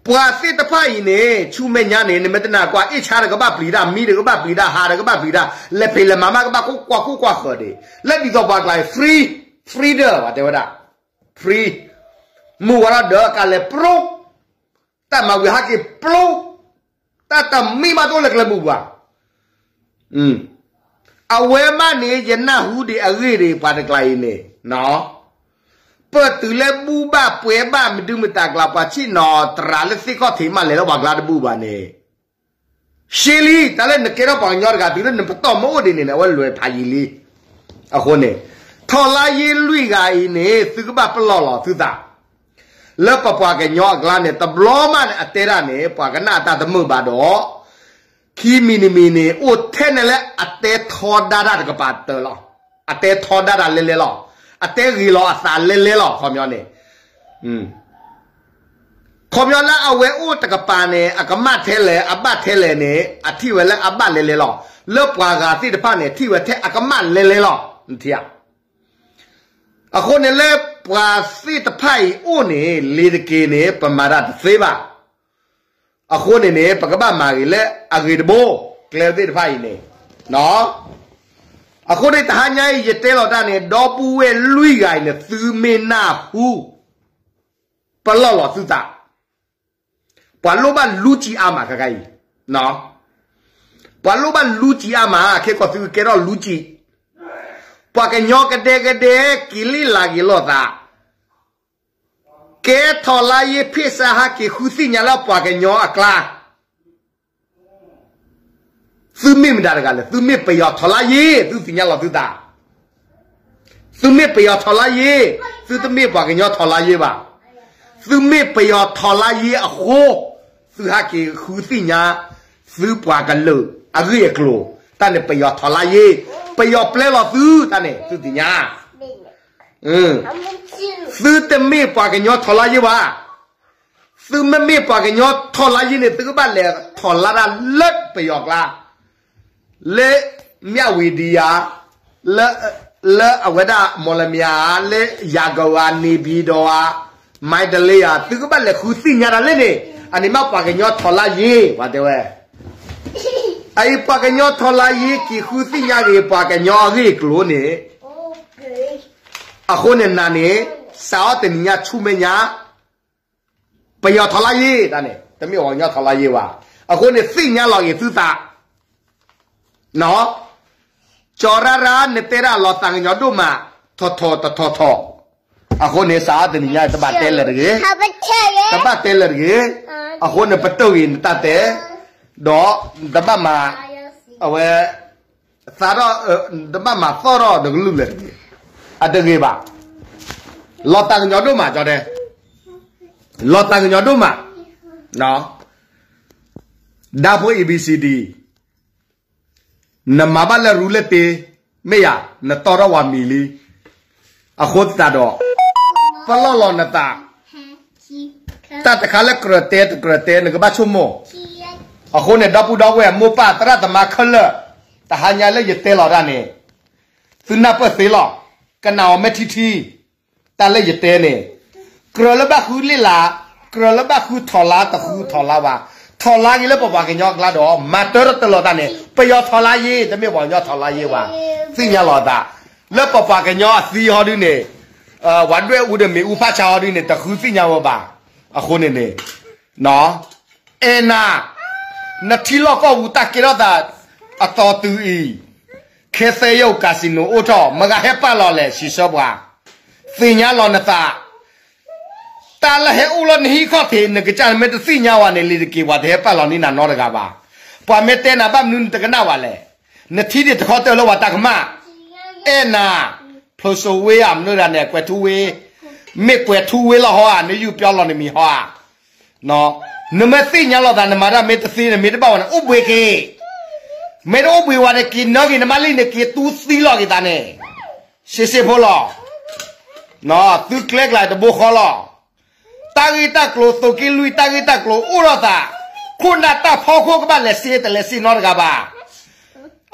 ပှၤသ့ၣ်တဖၣ်အံၤန့ၣ် ဆူမဲာ်ညါန့ၣ် နမ့ၢ်တနာ်ကွၢ် အ့ၣ်ဆါဒီးကဘၣ်ပျံၤတၢ် မံဒီးကဘၣ်ပျံၤတၢ် ဟးဒီးကဘၣ်ပျံၤတၢ် လဲၤဖံးလဲၤမၤမးကဘၣ်ကွၢ်ခိၣ်ကွၢ်ဃၢၤဒံး လၢဒ်သိးပှၤကျါအံၤ free, freedom ပှၤတဲဝဲဒၣ် free, မုၢ်ဝါထီၣ်ဒီးကလဲၤပျိ တၢ်မၤဝံၤဟဲက့ၤပျိ တၢ်တမံဘၣ်တအိၣ်လၢကျဲမုၢ်ပှၤ, အဝဲမးန့ၣ် ယနၢ်ဟူဒံးအဂ့ၢ်ဒံး ပှၤတကျါအံၤန့ၣ်, ပတုၤလၢဘူၣ်ဘၣ်ပှဲၤဘၣ်မဒုမတၤကျါ ပှၤဆ့ၣ်နီၤတရၤလၢသ့ၣ်ခီၣ်ထံးမး လဲၤလၢပှၤကျါတဘူၣ်ဘၣ်န့ၣ်, ရှဲလံ တၢ်လၢနကဲထီၣ်ပှၤကညီတဂၤ တုၤလၢနပတီၢ်မ့ၢ်အိၣ်ဒံးန့ၣ် အဝဲလဲၤဖးယံာ်လံ. အဃိန့ၣ် ထီၣ်လါယ့လွံၢ်ဂၤအံၤန့ၣ် သုကဘၣ်ပလီၢ်လီၤသုသး လၢပပှၤကညီအကျါန့ၣ် တဘျီမးန့ၣ် အတဲဒၣ်န့ၣ် ပှၤကနၣ်အတၢ်တမုာ်ဘၣ်ဒီး ခံမံၤတမံၤန့ၣ် အိၣ်ထဲန့ၣ်လၢအတဲထီဒါတၢ်တကပၤတၢၢ်လီၤ. အတဲထီဒါတၢ်လဲၤလဲၤလီၤ. အတဲဂ့ၤလီၤအသးလဲၤလဲၤလီၤ ခီပညီန့ၣ်, ခီပညီလၢအဝဲအိၣ်တကပၤန့ၣ် အကမၣ်ထဲလဲၣ် အဘၣ်ထဲလဲၣ်န့ၣ် အထံၣ်ဝဲလၢအဘၣ်လဲၤလဲၤလီၤ. လၢပှၤဂၤသ့ၣ်တဖၣ်န့ၣ် ထံၣ်ဝဲထဲအကမၣ်လဲၤလဲၤလီၤ. အဃိန့ၣ်လၢပှၤသ့ၣ်တဖၣ်အံၤအိၣ်န့ၣ် လ့ၤတက့ၤန့ၣ် ပမၤတၢ်တသ့ဘၣ်. အဃိန့ၣ်န့ၣ် ပကဘၣ်မၤဂ့ၤလၢအဂ့ၤတဘိ ကျဲသ့ၣ်တဖၣ်အံၤန့ၣ်, အဃိန့ၣ်တဟါညါအံၤ ယတဲလီၤတၢ်န့ၣ် ဒီပုၢ်ဝဲၢ်လွံၢ်ဂၤအံၤန့ၣ် သုမ့ၢ်နၢ်ဟူ ပလီၢ်လီၤသုသး, ပှၤလိၣ်ဘၣ်လူစံးအါမးခဲခါအံၤ, ပှၤလိၣ်ဘၣ်လူစံးအါမး ခဲကီၢ်သုကကဲထီၣ်လူစံး, ပှၤကညီကဒဲကဒဲ က့ၤလံလၤက့ၤလိာ်သး ကဲထီၣ်လါယ့ ဖ့ၣ်စါဟးက့ၤဃုသ့ၣ်ညါလၢပှၤကညီအကျါ, သုမ့ၢ်မတၤတဂၤလဲၣ်, သုမ့ၢ်ပယီၤထီၣ်လါယ့, သုသ့ၣ်ညါလီၤသုသး, သုမ့ၢ်ပယီၤထီၣ်လါယ့, သုတမ့ၢ်ပှၤကညီထီၣ်လါယ့ဘၣ်, သုမ့ၢ်ပယီၤထီၣ်လါယ့အဃိ, သုဟးက့ၤဃုသ့ၣ်ညါ, သုပှၤကလုာ်အဂ့ၢ်အကျိၤ, တၢ်န့ၣ်ပယီၤထီၣ်လါယ့, ပယီၤပျဲလီၤသု, တၢ်န့ၣ် သုသ့ၣ်ညါ သုတမ့ၢ်ပှၤကညီထီၣ်လါယ့ဘၣ်, သုမ့မ့ၢ်ပှၤကညီထီၣ်လါယ့န့ၣ် သုကဘၣ်လဲၤထီၣ်လါတၢ်လၢပယီၤကျါ, လၢမၠၣ်ဝတံၤဧါ, လၢအဝဲဒၣ်မီၣ်လမၠဲၣ်ဧါ, လၢယၤကိာ်ဧါ, နေပြည်တော်ဧါ, မန္တလေးဧါ, သုကဘၣ်လဲၤဃုသ့ၣ်ညါတၢ်လၢန့ၣ်, အန့ၣ်မ့ၢ်ပှၤကညီထီၣ်လါယ့, ပှၤတဲဝဲ အအံၤပှၤကညီထီၣ်လါယ့ က့ၤဃုသ့ၣ်ညါဂ့ၤ ပှၤကညီအဂ့ၢ်အကျိၤန့ၣ်, အဃိန့ၣ်နၤန့ၣ်, စးထီၣ်တနံၤညါဆူမဲာ်ညါ, ပယီၤထီၣ်လါယ့တၢ်န့ၣ် တမ့ၢ်ပှၤကညီထီၣ်လါယ့ဘၣ်, အဃိန့ၣ်သ့ၣ်ညါလီၤဂ့ၤသုသး, ကၠီၤရၣ်ရၣ် နတဲဒၣ်လီၤသးကညီၤဒိၣ်မး, ထီၣ်ထီၣ်တထီၣ်ထီၣ်, အဃိန့ၣ် စးထီၣ်တနံၤညါ တဘၣ်တဲလၢာ်တဂ့ၤ, တဘၣ်တဲလၢာ်တဂ့ၤ, အဃိန့ၣ် ပတုာ်ဂ့ၤနတၢ်တဲ, ဒီးတဘၣ်မၤ, အဝဲ, သးထီၣ်, တဘၣ်မၤသီၣ်ထီၣ်နကလုၢ်လၢာ်တဂ့ၤ, အတဂ့ၤဘၣ်, လီၤသးကညီၤဒိၣ်မး ကၠီတဲ, လီၤသးကညီၤဒိၣ်မး, ဒါဖိ A B C D နမၤဘၣ်လၢရူလၢတ့, မ့ၢ်ယၤ, နတီထီၣ်ဝၤမံၤလံ, အဃိသတးဒီး, ပလီၢ်လီၤနသး, တၢ်တခါလၢကြၢးတဲတကြၢးတဲ နကဘၣ်ဆိကမိၣ်, အဃိန့ၣ် ဒီပုၢ်ဒီဝဲၢ်မိၢ်ပၢ်သရၣ်သမါခဲလၢာ်, တဟါညါလၢယတဲလီၤတၢ်န့ၣ်, သုနၢ်ပၢၢ်သ့လီၤ, ကနၣ်အီၤမ့ၢ်ထံထံ တၢ်လၢယတဲန့ၣ်, ကြၢးလၢဘၣ်ဃုလ့ၣ်လၤ, ကြၢးလၢဘၣ်ဃုထီၣ်လါ တဃုထီၣ်လါဘၣ်, ထီၣ်လါဂ့ၤလၢပပှၤကညီအကျါဒီး မၤတၢ်တလီၤတၢ်န့ၣ် ပယီၤထီၣ်လါယ့, တမ့ၢ်ပှၤကညီထီၣ်လါယ့ဘၣ်, သ့ၣ်ညါလီၤသး, လၢပပှၤကညီအသံဟီဒုန့ၣ်, ဝၤဒွဲၣ်အူဒီးမ့ၣ်အူဖးဆါဟီဒုန့ၣ် တဃုသ့ၣ်ညါဝဲဘၣ်, အဃိန့ၣ်န့ၣ် အဲၣ်နၤ, နထံလီၢ်ကီၢ်ပူၤတၢ်ကဲထီၣ်သး အသီတုၤအံၤ, ခဲသဲယိၣ် casino အိၣ်ထီၣ် မတၤဟဲပာ်လီၤလဲၣ် စံးဆၢပှၤ, သ့ၣ်ညါလီၤနသး, တၢ်လၢဟဲအိၣ်လၢနဟံၣ်ခီၣ်ထံး နကစၢ်နမ့ၢ်တသ့ၣ်ညါဝဲန့ၣ် လံၤတက့ၤ ပှၤတဟဲပာ်လီၤန့ၢ်နၤနီတဂၤဘၣ်, ပှၤမ့ၢ်တဲနၤဘၣ်မနုၤ နတကနၣ်ဝဲလဲၣ်, နထံၣ်ဒံးတခီတၢၢ်လၢပှၤတၢ်ကမၣ်, အဲၣ်နၤ, ဖျိးစိဝ့ဧါ မနုၤဒၣ်နဲၣ် ကွဲၤထူဝ့, မ့ၢ်ကွဲၤထူဝ့လီၤဟီဧါ နယူၢ်ပျီလီၤနမံၤဟီဧါ နမ့ၢ်သ့ၣ်ညါလီၤသး နမၤတၢ်မ့ၢ်တသ့ နမ့ၢ်တဘၣ်ဝဲန့ၣ် အိၣ်ဘှံးက့ၤ, မ့ၢ်တအိၣ်ဘှံးဝဲန့ၣ် က့ၤနၢဂ့ၤနမါလံ နက့ၤတူသံလီၤက့ၤသးန့ၣ်, ရှဲရှဲဖိလီၤ, သုကျဲကျါတဘိဃီလီၤ, တၢ်ဂ့ၢ်တၢ်ကျိၤ သုးက့လွံၢ် တၢ်ဂ့ၢ်တၢ်ကျိၤအိၣ်ဒီးသး, ခိၣ်နၢ်တၢ်ဖီခိၣ်ကဘၣ်လဲၤစ့ တလဲၤစ့နီတဂၤဘၣ်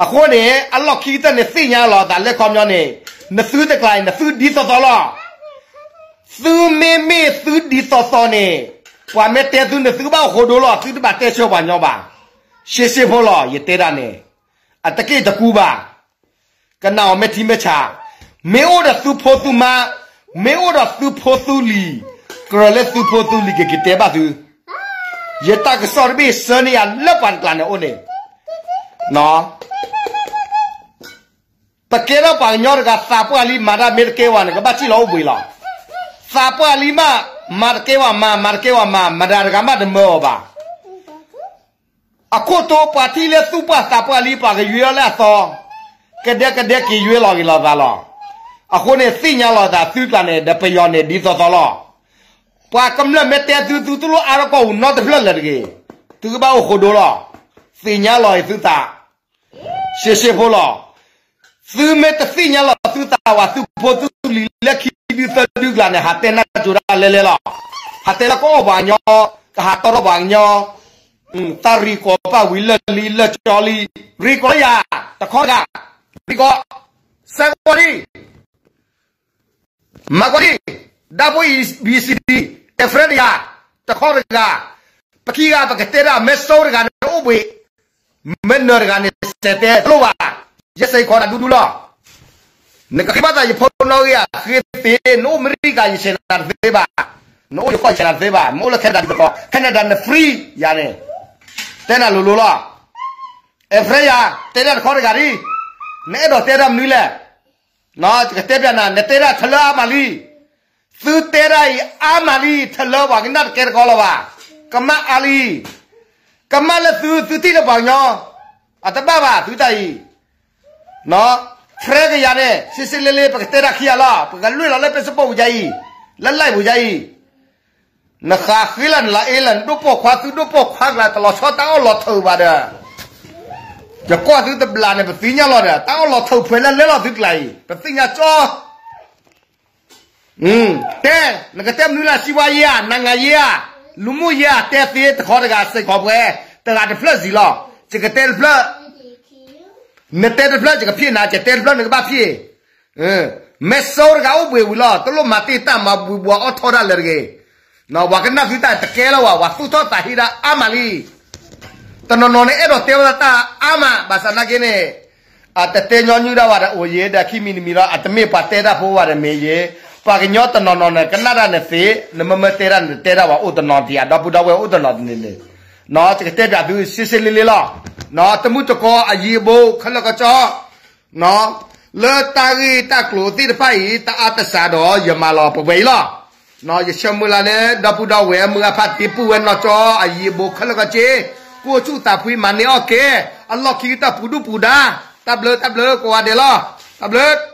အဃိန့ၣ် အလီၢ်ခံကတၢၢ်န့ၣ် သ့ၣ်ညါလီၤသးလၢခီပညီန့ၣ်, နသုတကျါအံၤ နသုဒ်သိးသိးလီၤ. သုမ့မ့ၢ်သုဒ်သိးသိးန့ၣ်, ပှၤမ့ၢ်တဲသုန့ၣ် သုကဘၣ်အိၣ်ဃိဒိလီၤ, သုတဘၣ်တဲဆၢပှၤညီဘၣ်. ရှဲရှဲဖိလီၤ, ယတဲဒၣ်န့ၣ်, အတက့ၢ်တကူဘၣ်. ကနၣ်အီၤမ့ၢ်ထံမ့ၢ်ဆး, မ့ၢ်အိၣ်ဒီးသုဖိသုမါ, မ့ၢ်အိၣ်ဒီးသုဖိသုလံၤ, ကြၢးလၢသုဖိသုလံၤကက့ၤတဲဘၣ်သု. ယတၢ်ကစီၣ်တဘ့ၣ်ဆှၢန့ၢ်ယၤလၢပှၤတကျါန့ၣ်အိၣ်န့ၣ်, ပကဲထီၣ်ပှၤကညီတဂၤ သးပှၢ်လံမၤတၢ်မ့ၢ်တကဲဝဲန့ၣ် ကဘၣ်စံၣ်လီၤအိၣ်ဘှံးလီၤ. သးပှၢ်လံမး မၤတကဲဝဲမၤ မၤတကဲဝဲမၤ မတၤတဂၤမးတမၢအီၤဘၣ်. အခိၣ်တိပှၤထံၣ်လၢသူၣ်ပှၢ်သးပှၢ်လံ ပှၤကယွဲအီၤလၢအသီ, ကဒဲကဒဲက့ၤယွဲလီၤဂ့ၤလီၤသးလီၤ. အဃိန့ၣ် သ့ၣ်ညါလီၤသးသုကျါန့ၣ် ဒီးပယီၤန့ၣ်ဒ်သိးသိးလီၤ. ပှၤကမျၢၢ်မ့ၢ်တဲသု သုတလိၣ်အါထီၣ်ကီၢ်ပူၤနီတဖျၢၣ်လၢၤတဂ့ၤ. သုကဘၣ်အိၣ်ဃိဒိလီၤ. သ့ၣ်ညါလီၤအံၤသုသး ရှဲရှဲဖိလီၤ. သုမ့ၢ်တသ့ၣ်ညါလီၤသုသးဝဲ သုဖိသုလံၤလၢခံဒုသၢဒုကျါန့ၣ် ဟးတဲနၢ်ကၠိတၢ်လဲၤလဲၤလီၤ. ဟးတဲလၢကအီၣ်ပှၤကညီ, ကဟးတီထီၣ်ပှၤကညီ, တၢ်ရံၣ်ကီးပာ်ဝံၤလၢာ်လံလၢာ်ကၠီလံ, ရံၣ်ကီးယၤ, တခီတဂၤ, ရံၣ်ကီး, စဲကီးဒံး မၤကီဒံး, ဒၣ်ဖိ A B C D, အဲၣ်ဖရဲတယၤ, တခီတဂၤ, ပခံဂၤပကတဲဒၣ် မဲၢ်စိတဂၤန့ၣ်အိၣ်ဘှံး, မဲၢ်နၢၤတဂၤန့ၣ် စဲးတဲတလိၣ်ဘၣ်, ယဲစဲးခီဒၣ်ဒူဒူလီၤ. နကဃ့ဘၣ်သးယဖိနီၣ်ဂံၢ်ဧါ, ဃ့သ့, နအိၣ်အမဲရကၤယဆဲးနၤတသ့ဘၣ်, နအိၣ်ယကီၢ်ယဆဲးနၤတသ့ဘၣ်, နအိၣ်လၢ Canada တသ့ဘၣ်, Canada န့ၣ် free ယၤန့ၣ်, တဲနၤလိၤလိၤလီၤ. အဲၣ်ဖရဲယၤ, တဲဒၣ်တခီတဂၤဒံး, နအဲၣ်ဒိးတဲဒၣ်မနုၤလဲၣ်. ယကတဲပျးနၤ, နတဲဒၣ်ထလၢအါမးလံ. သုတဲဒၣ်အံၤအါမးလံ, ထလၢပှၤကနၣ်တကဲတကီလီၤဘၣ်. ကမၣ်အါလံ. ကမၣ်လၢသု, သုထံၣ်လၢပှၤကညီ, အတဘၣ်ဘၣ်သုတၢ်အံၤ. ဖရဲကယၤန့ၣ် စ့စ့လ့လ့ ပကတဲဒၣ်ခံဂၤလီၤ, ပကလွံၢ်လီၤလၢ Facebook ပူၤယါအံၤ, လၢ live ပူၤယါအံၤ. နဃးဃ့လၢနလီၤအ့လၢနဒိၣ်ပိာ်ခွါ သုဒိၣ်ပိာ်ခွါကျါ တလီၤဆီတၢ်အီၣ်လီၤထုးဘၣ်ဒီး, ယကွၢ်သုတဘျးန့ၣ် ပသ့ၣ်ညါလီၤဒီး တၢ်အီၣ်လီၤထုးဖှဲးလၢလဲၤလီၤသုကျါအံၤ ပသ့ၣ်ညါကၠီ. တဲ, နကတဲမနုၤလၢ စီးပွားရေးဧါ, နိုင်ငံရေးဧါ, လူမှုရေးဧါ, တဲသ့တခီတဂၤ စဲးကီးပှဲၤ, တဂၤတဖျၢၣ်စံးလီၤ. ယကတဲတဖျၢၣ်, နတဲတဖျၢၣ် ယကဖံးနၤ, ယတဲတဖျၢၣ် နကဘၣ်ဖံး မဲၢ်စိတဂၤအိၣ်ဘှံးဝံၤလီၤ, တလိၣ်မၤတ့ၢ်တၢ်မၤဘှံးဘှီအီၣ်ထီၣ်ဒၣ်လၢၤတဂ့ၤ. ပှၤကနၣ်သုတၢ်တကဲလၢၤဘၣ်, ပှၤသူၣ်ထီၣ်သးဟ့ဒၣ်အါမးလံ. တနီၤနီၤန့ၣ် အဲၣ်ဒိးတဲဝဲဒၣ်တၢ်အါမး, ဘၣ်ဆၣ်နာ်က့န့ၣ်, အတတဲညီနုၢ်ဒၣ်ဝဲဒီးအိၣ်ယဲဒီး ခံမံၤတမံၤလီၤ, အတမ့ၢ်ပှၤတဲတၢ်ဖိဘၣ်ဒီးမ့ၢ်ယဲ, ပှၤကညီတနီၤနီၤန့ၣ် ကနၣ်တၢ်န့ၣ်သ့, နမ့မ့ၢ်တဲတၢ်န့ၣ် တတဲတၢ်ဘၣ် အိၣ်တနီၤတယၤ, ဒီပုၢ်ဒီဝဲၢ်အိၣ်တနီၤတန့ၣ်န့ၣ်, ယကတဲပျးသု စ့စ့လ့လ့လီၤ. တမုၢ်တကိးအယံၤအဘူးခဲလၢာ်ကီၢ်ကၠီ လၢတၢ်ဂ့ၢ်တၢ်ကျိၤသ့ၣ်တဖၣ်အံၤ တအါတစှၤဒီးယမၤလီၤပှဲၤပှဲၤအံၤလီၤ. ယဆၢမုၢ်လၢ်လၢ ဒီပုၢ်ဒီဝဲၢ်မုၢ်အဖါတံၢ်ပုၢ်ဝဲၢ်နီၢ်ကၠီ အယံၤအဘူးခဲလၢာ်ကီၢ်ကၠီ, ကိးဆူၣ်သးဖှံမၤန့ၢ်အီၣ်ကဲ, အလီၢ်ခံကတၢၢ်ပူၤဒူၣ်ပူၤဒါ, တၢ်ဘျုးတၢ်ဘျုးကိးဂၤဒဲးလီၤ. တၢ်ဘျုး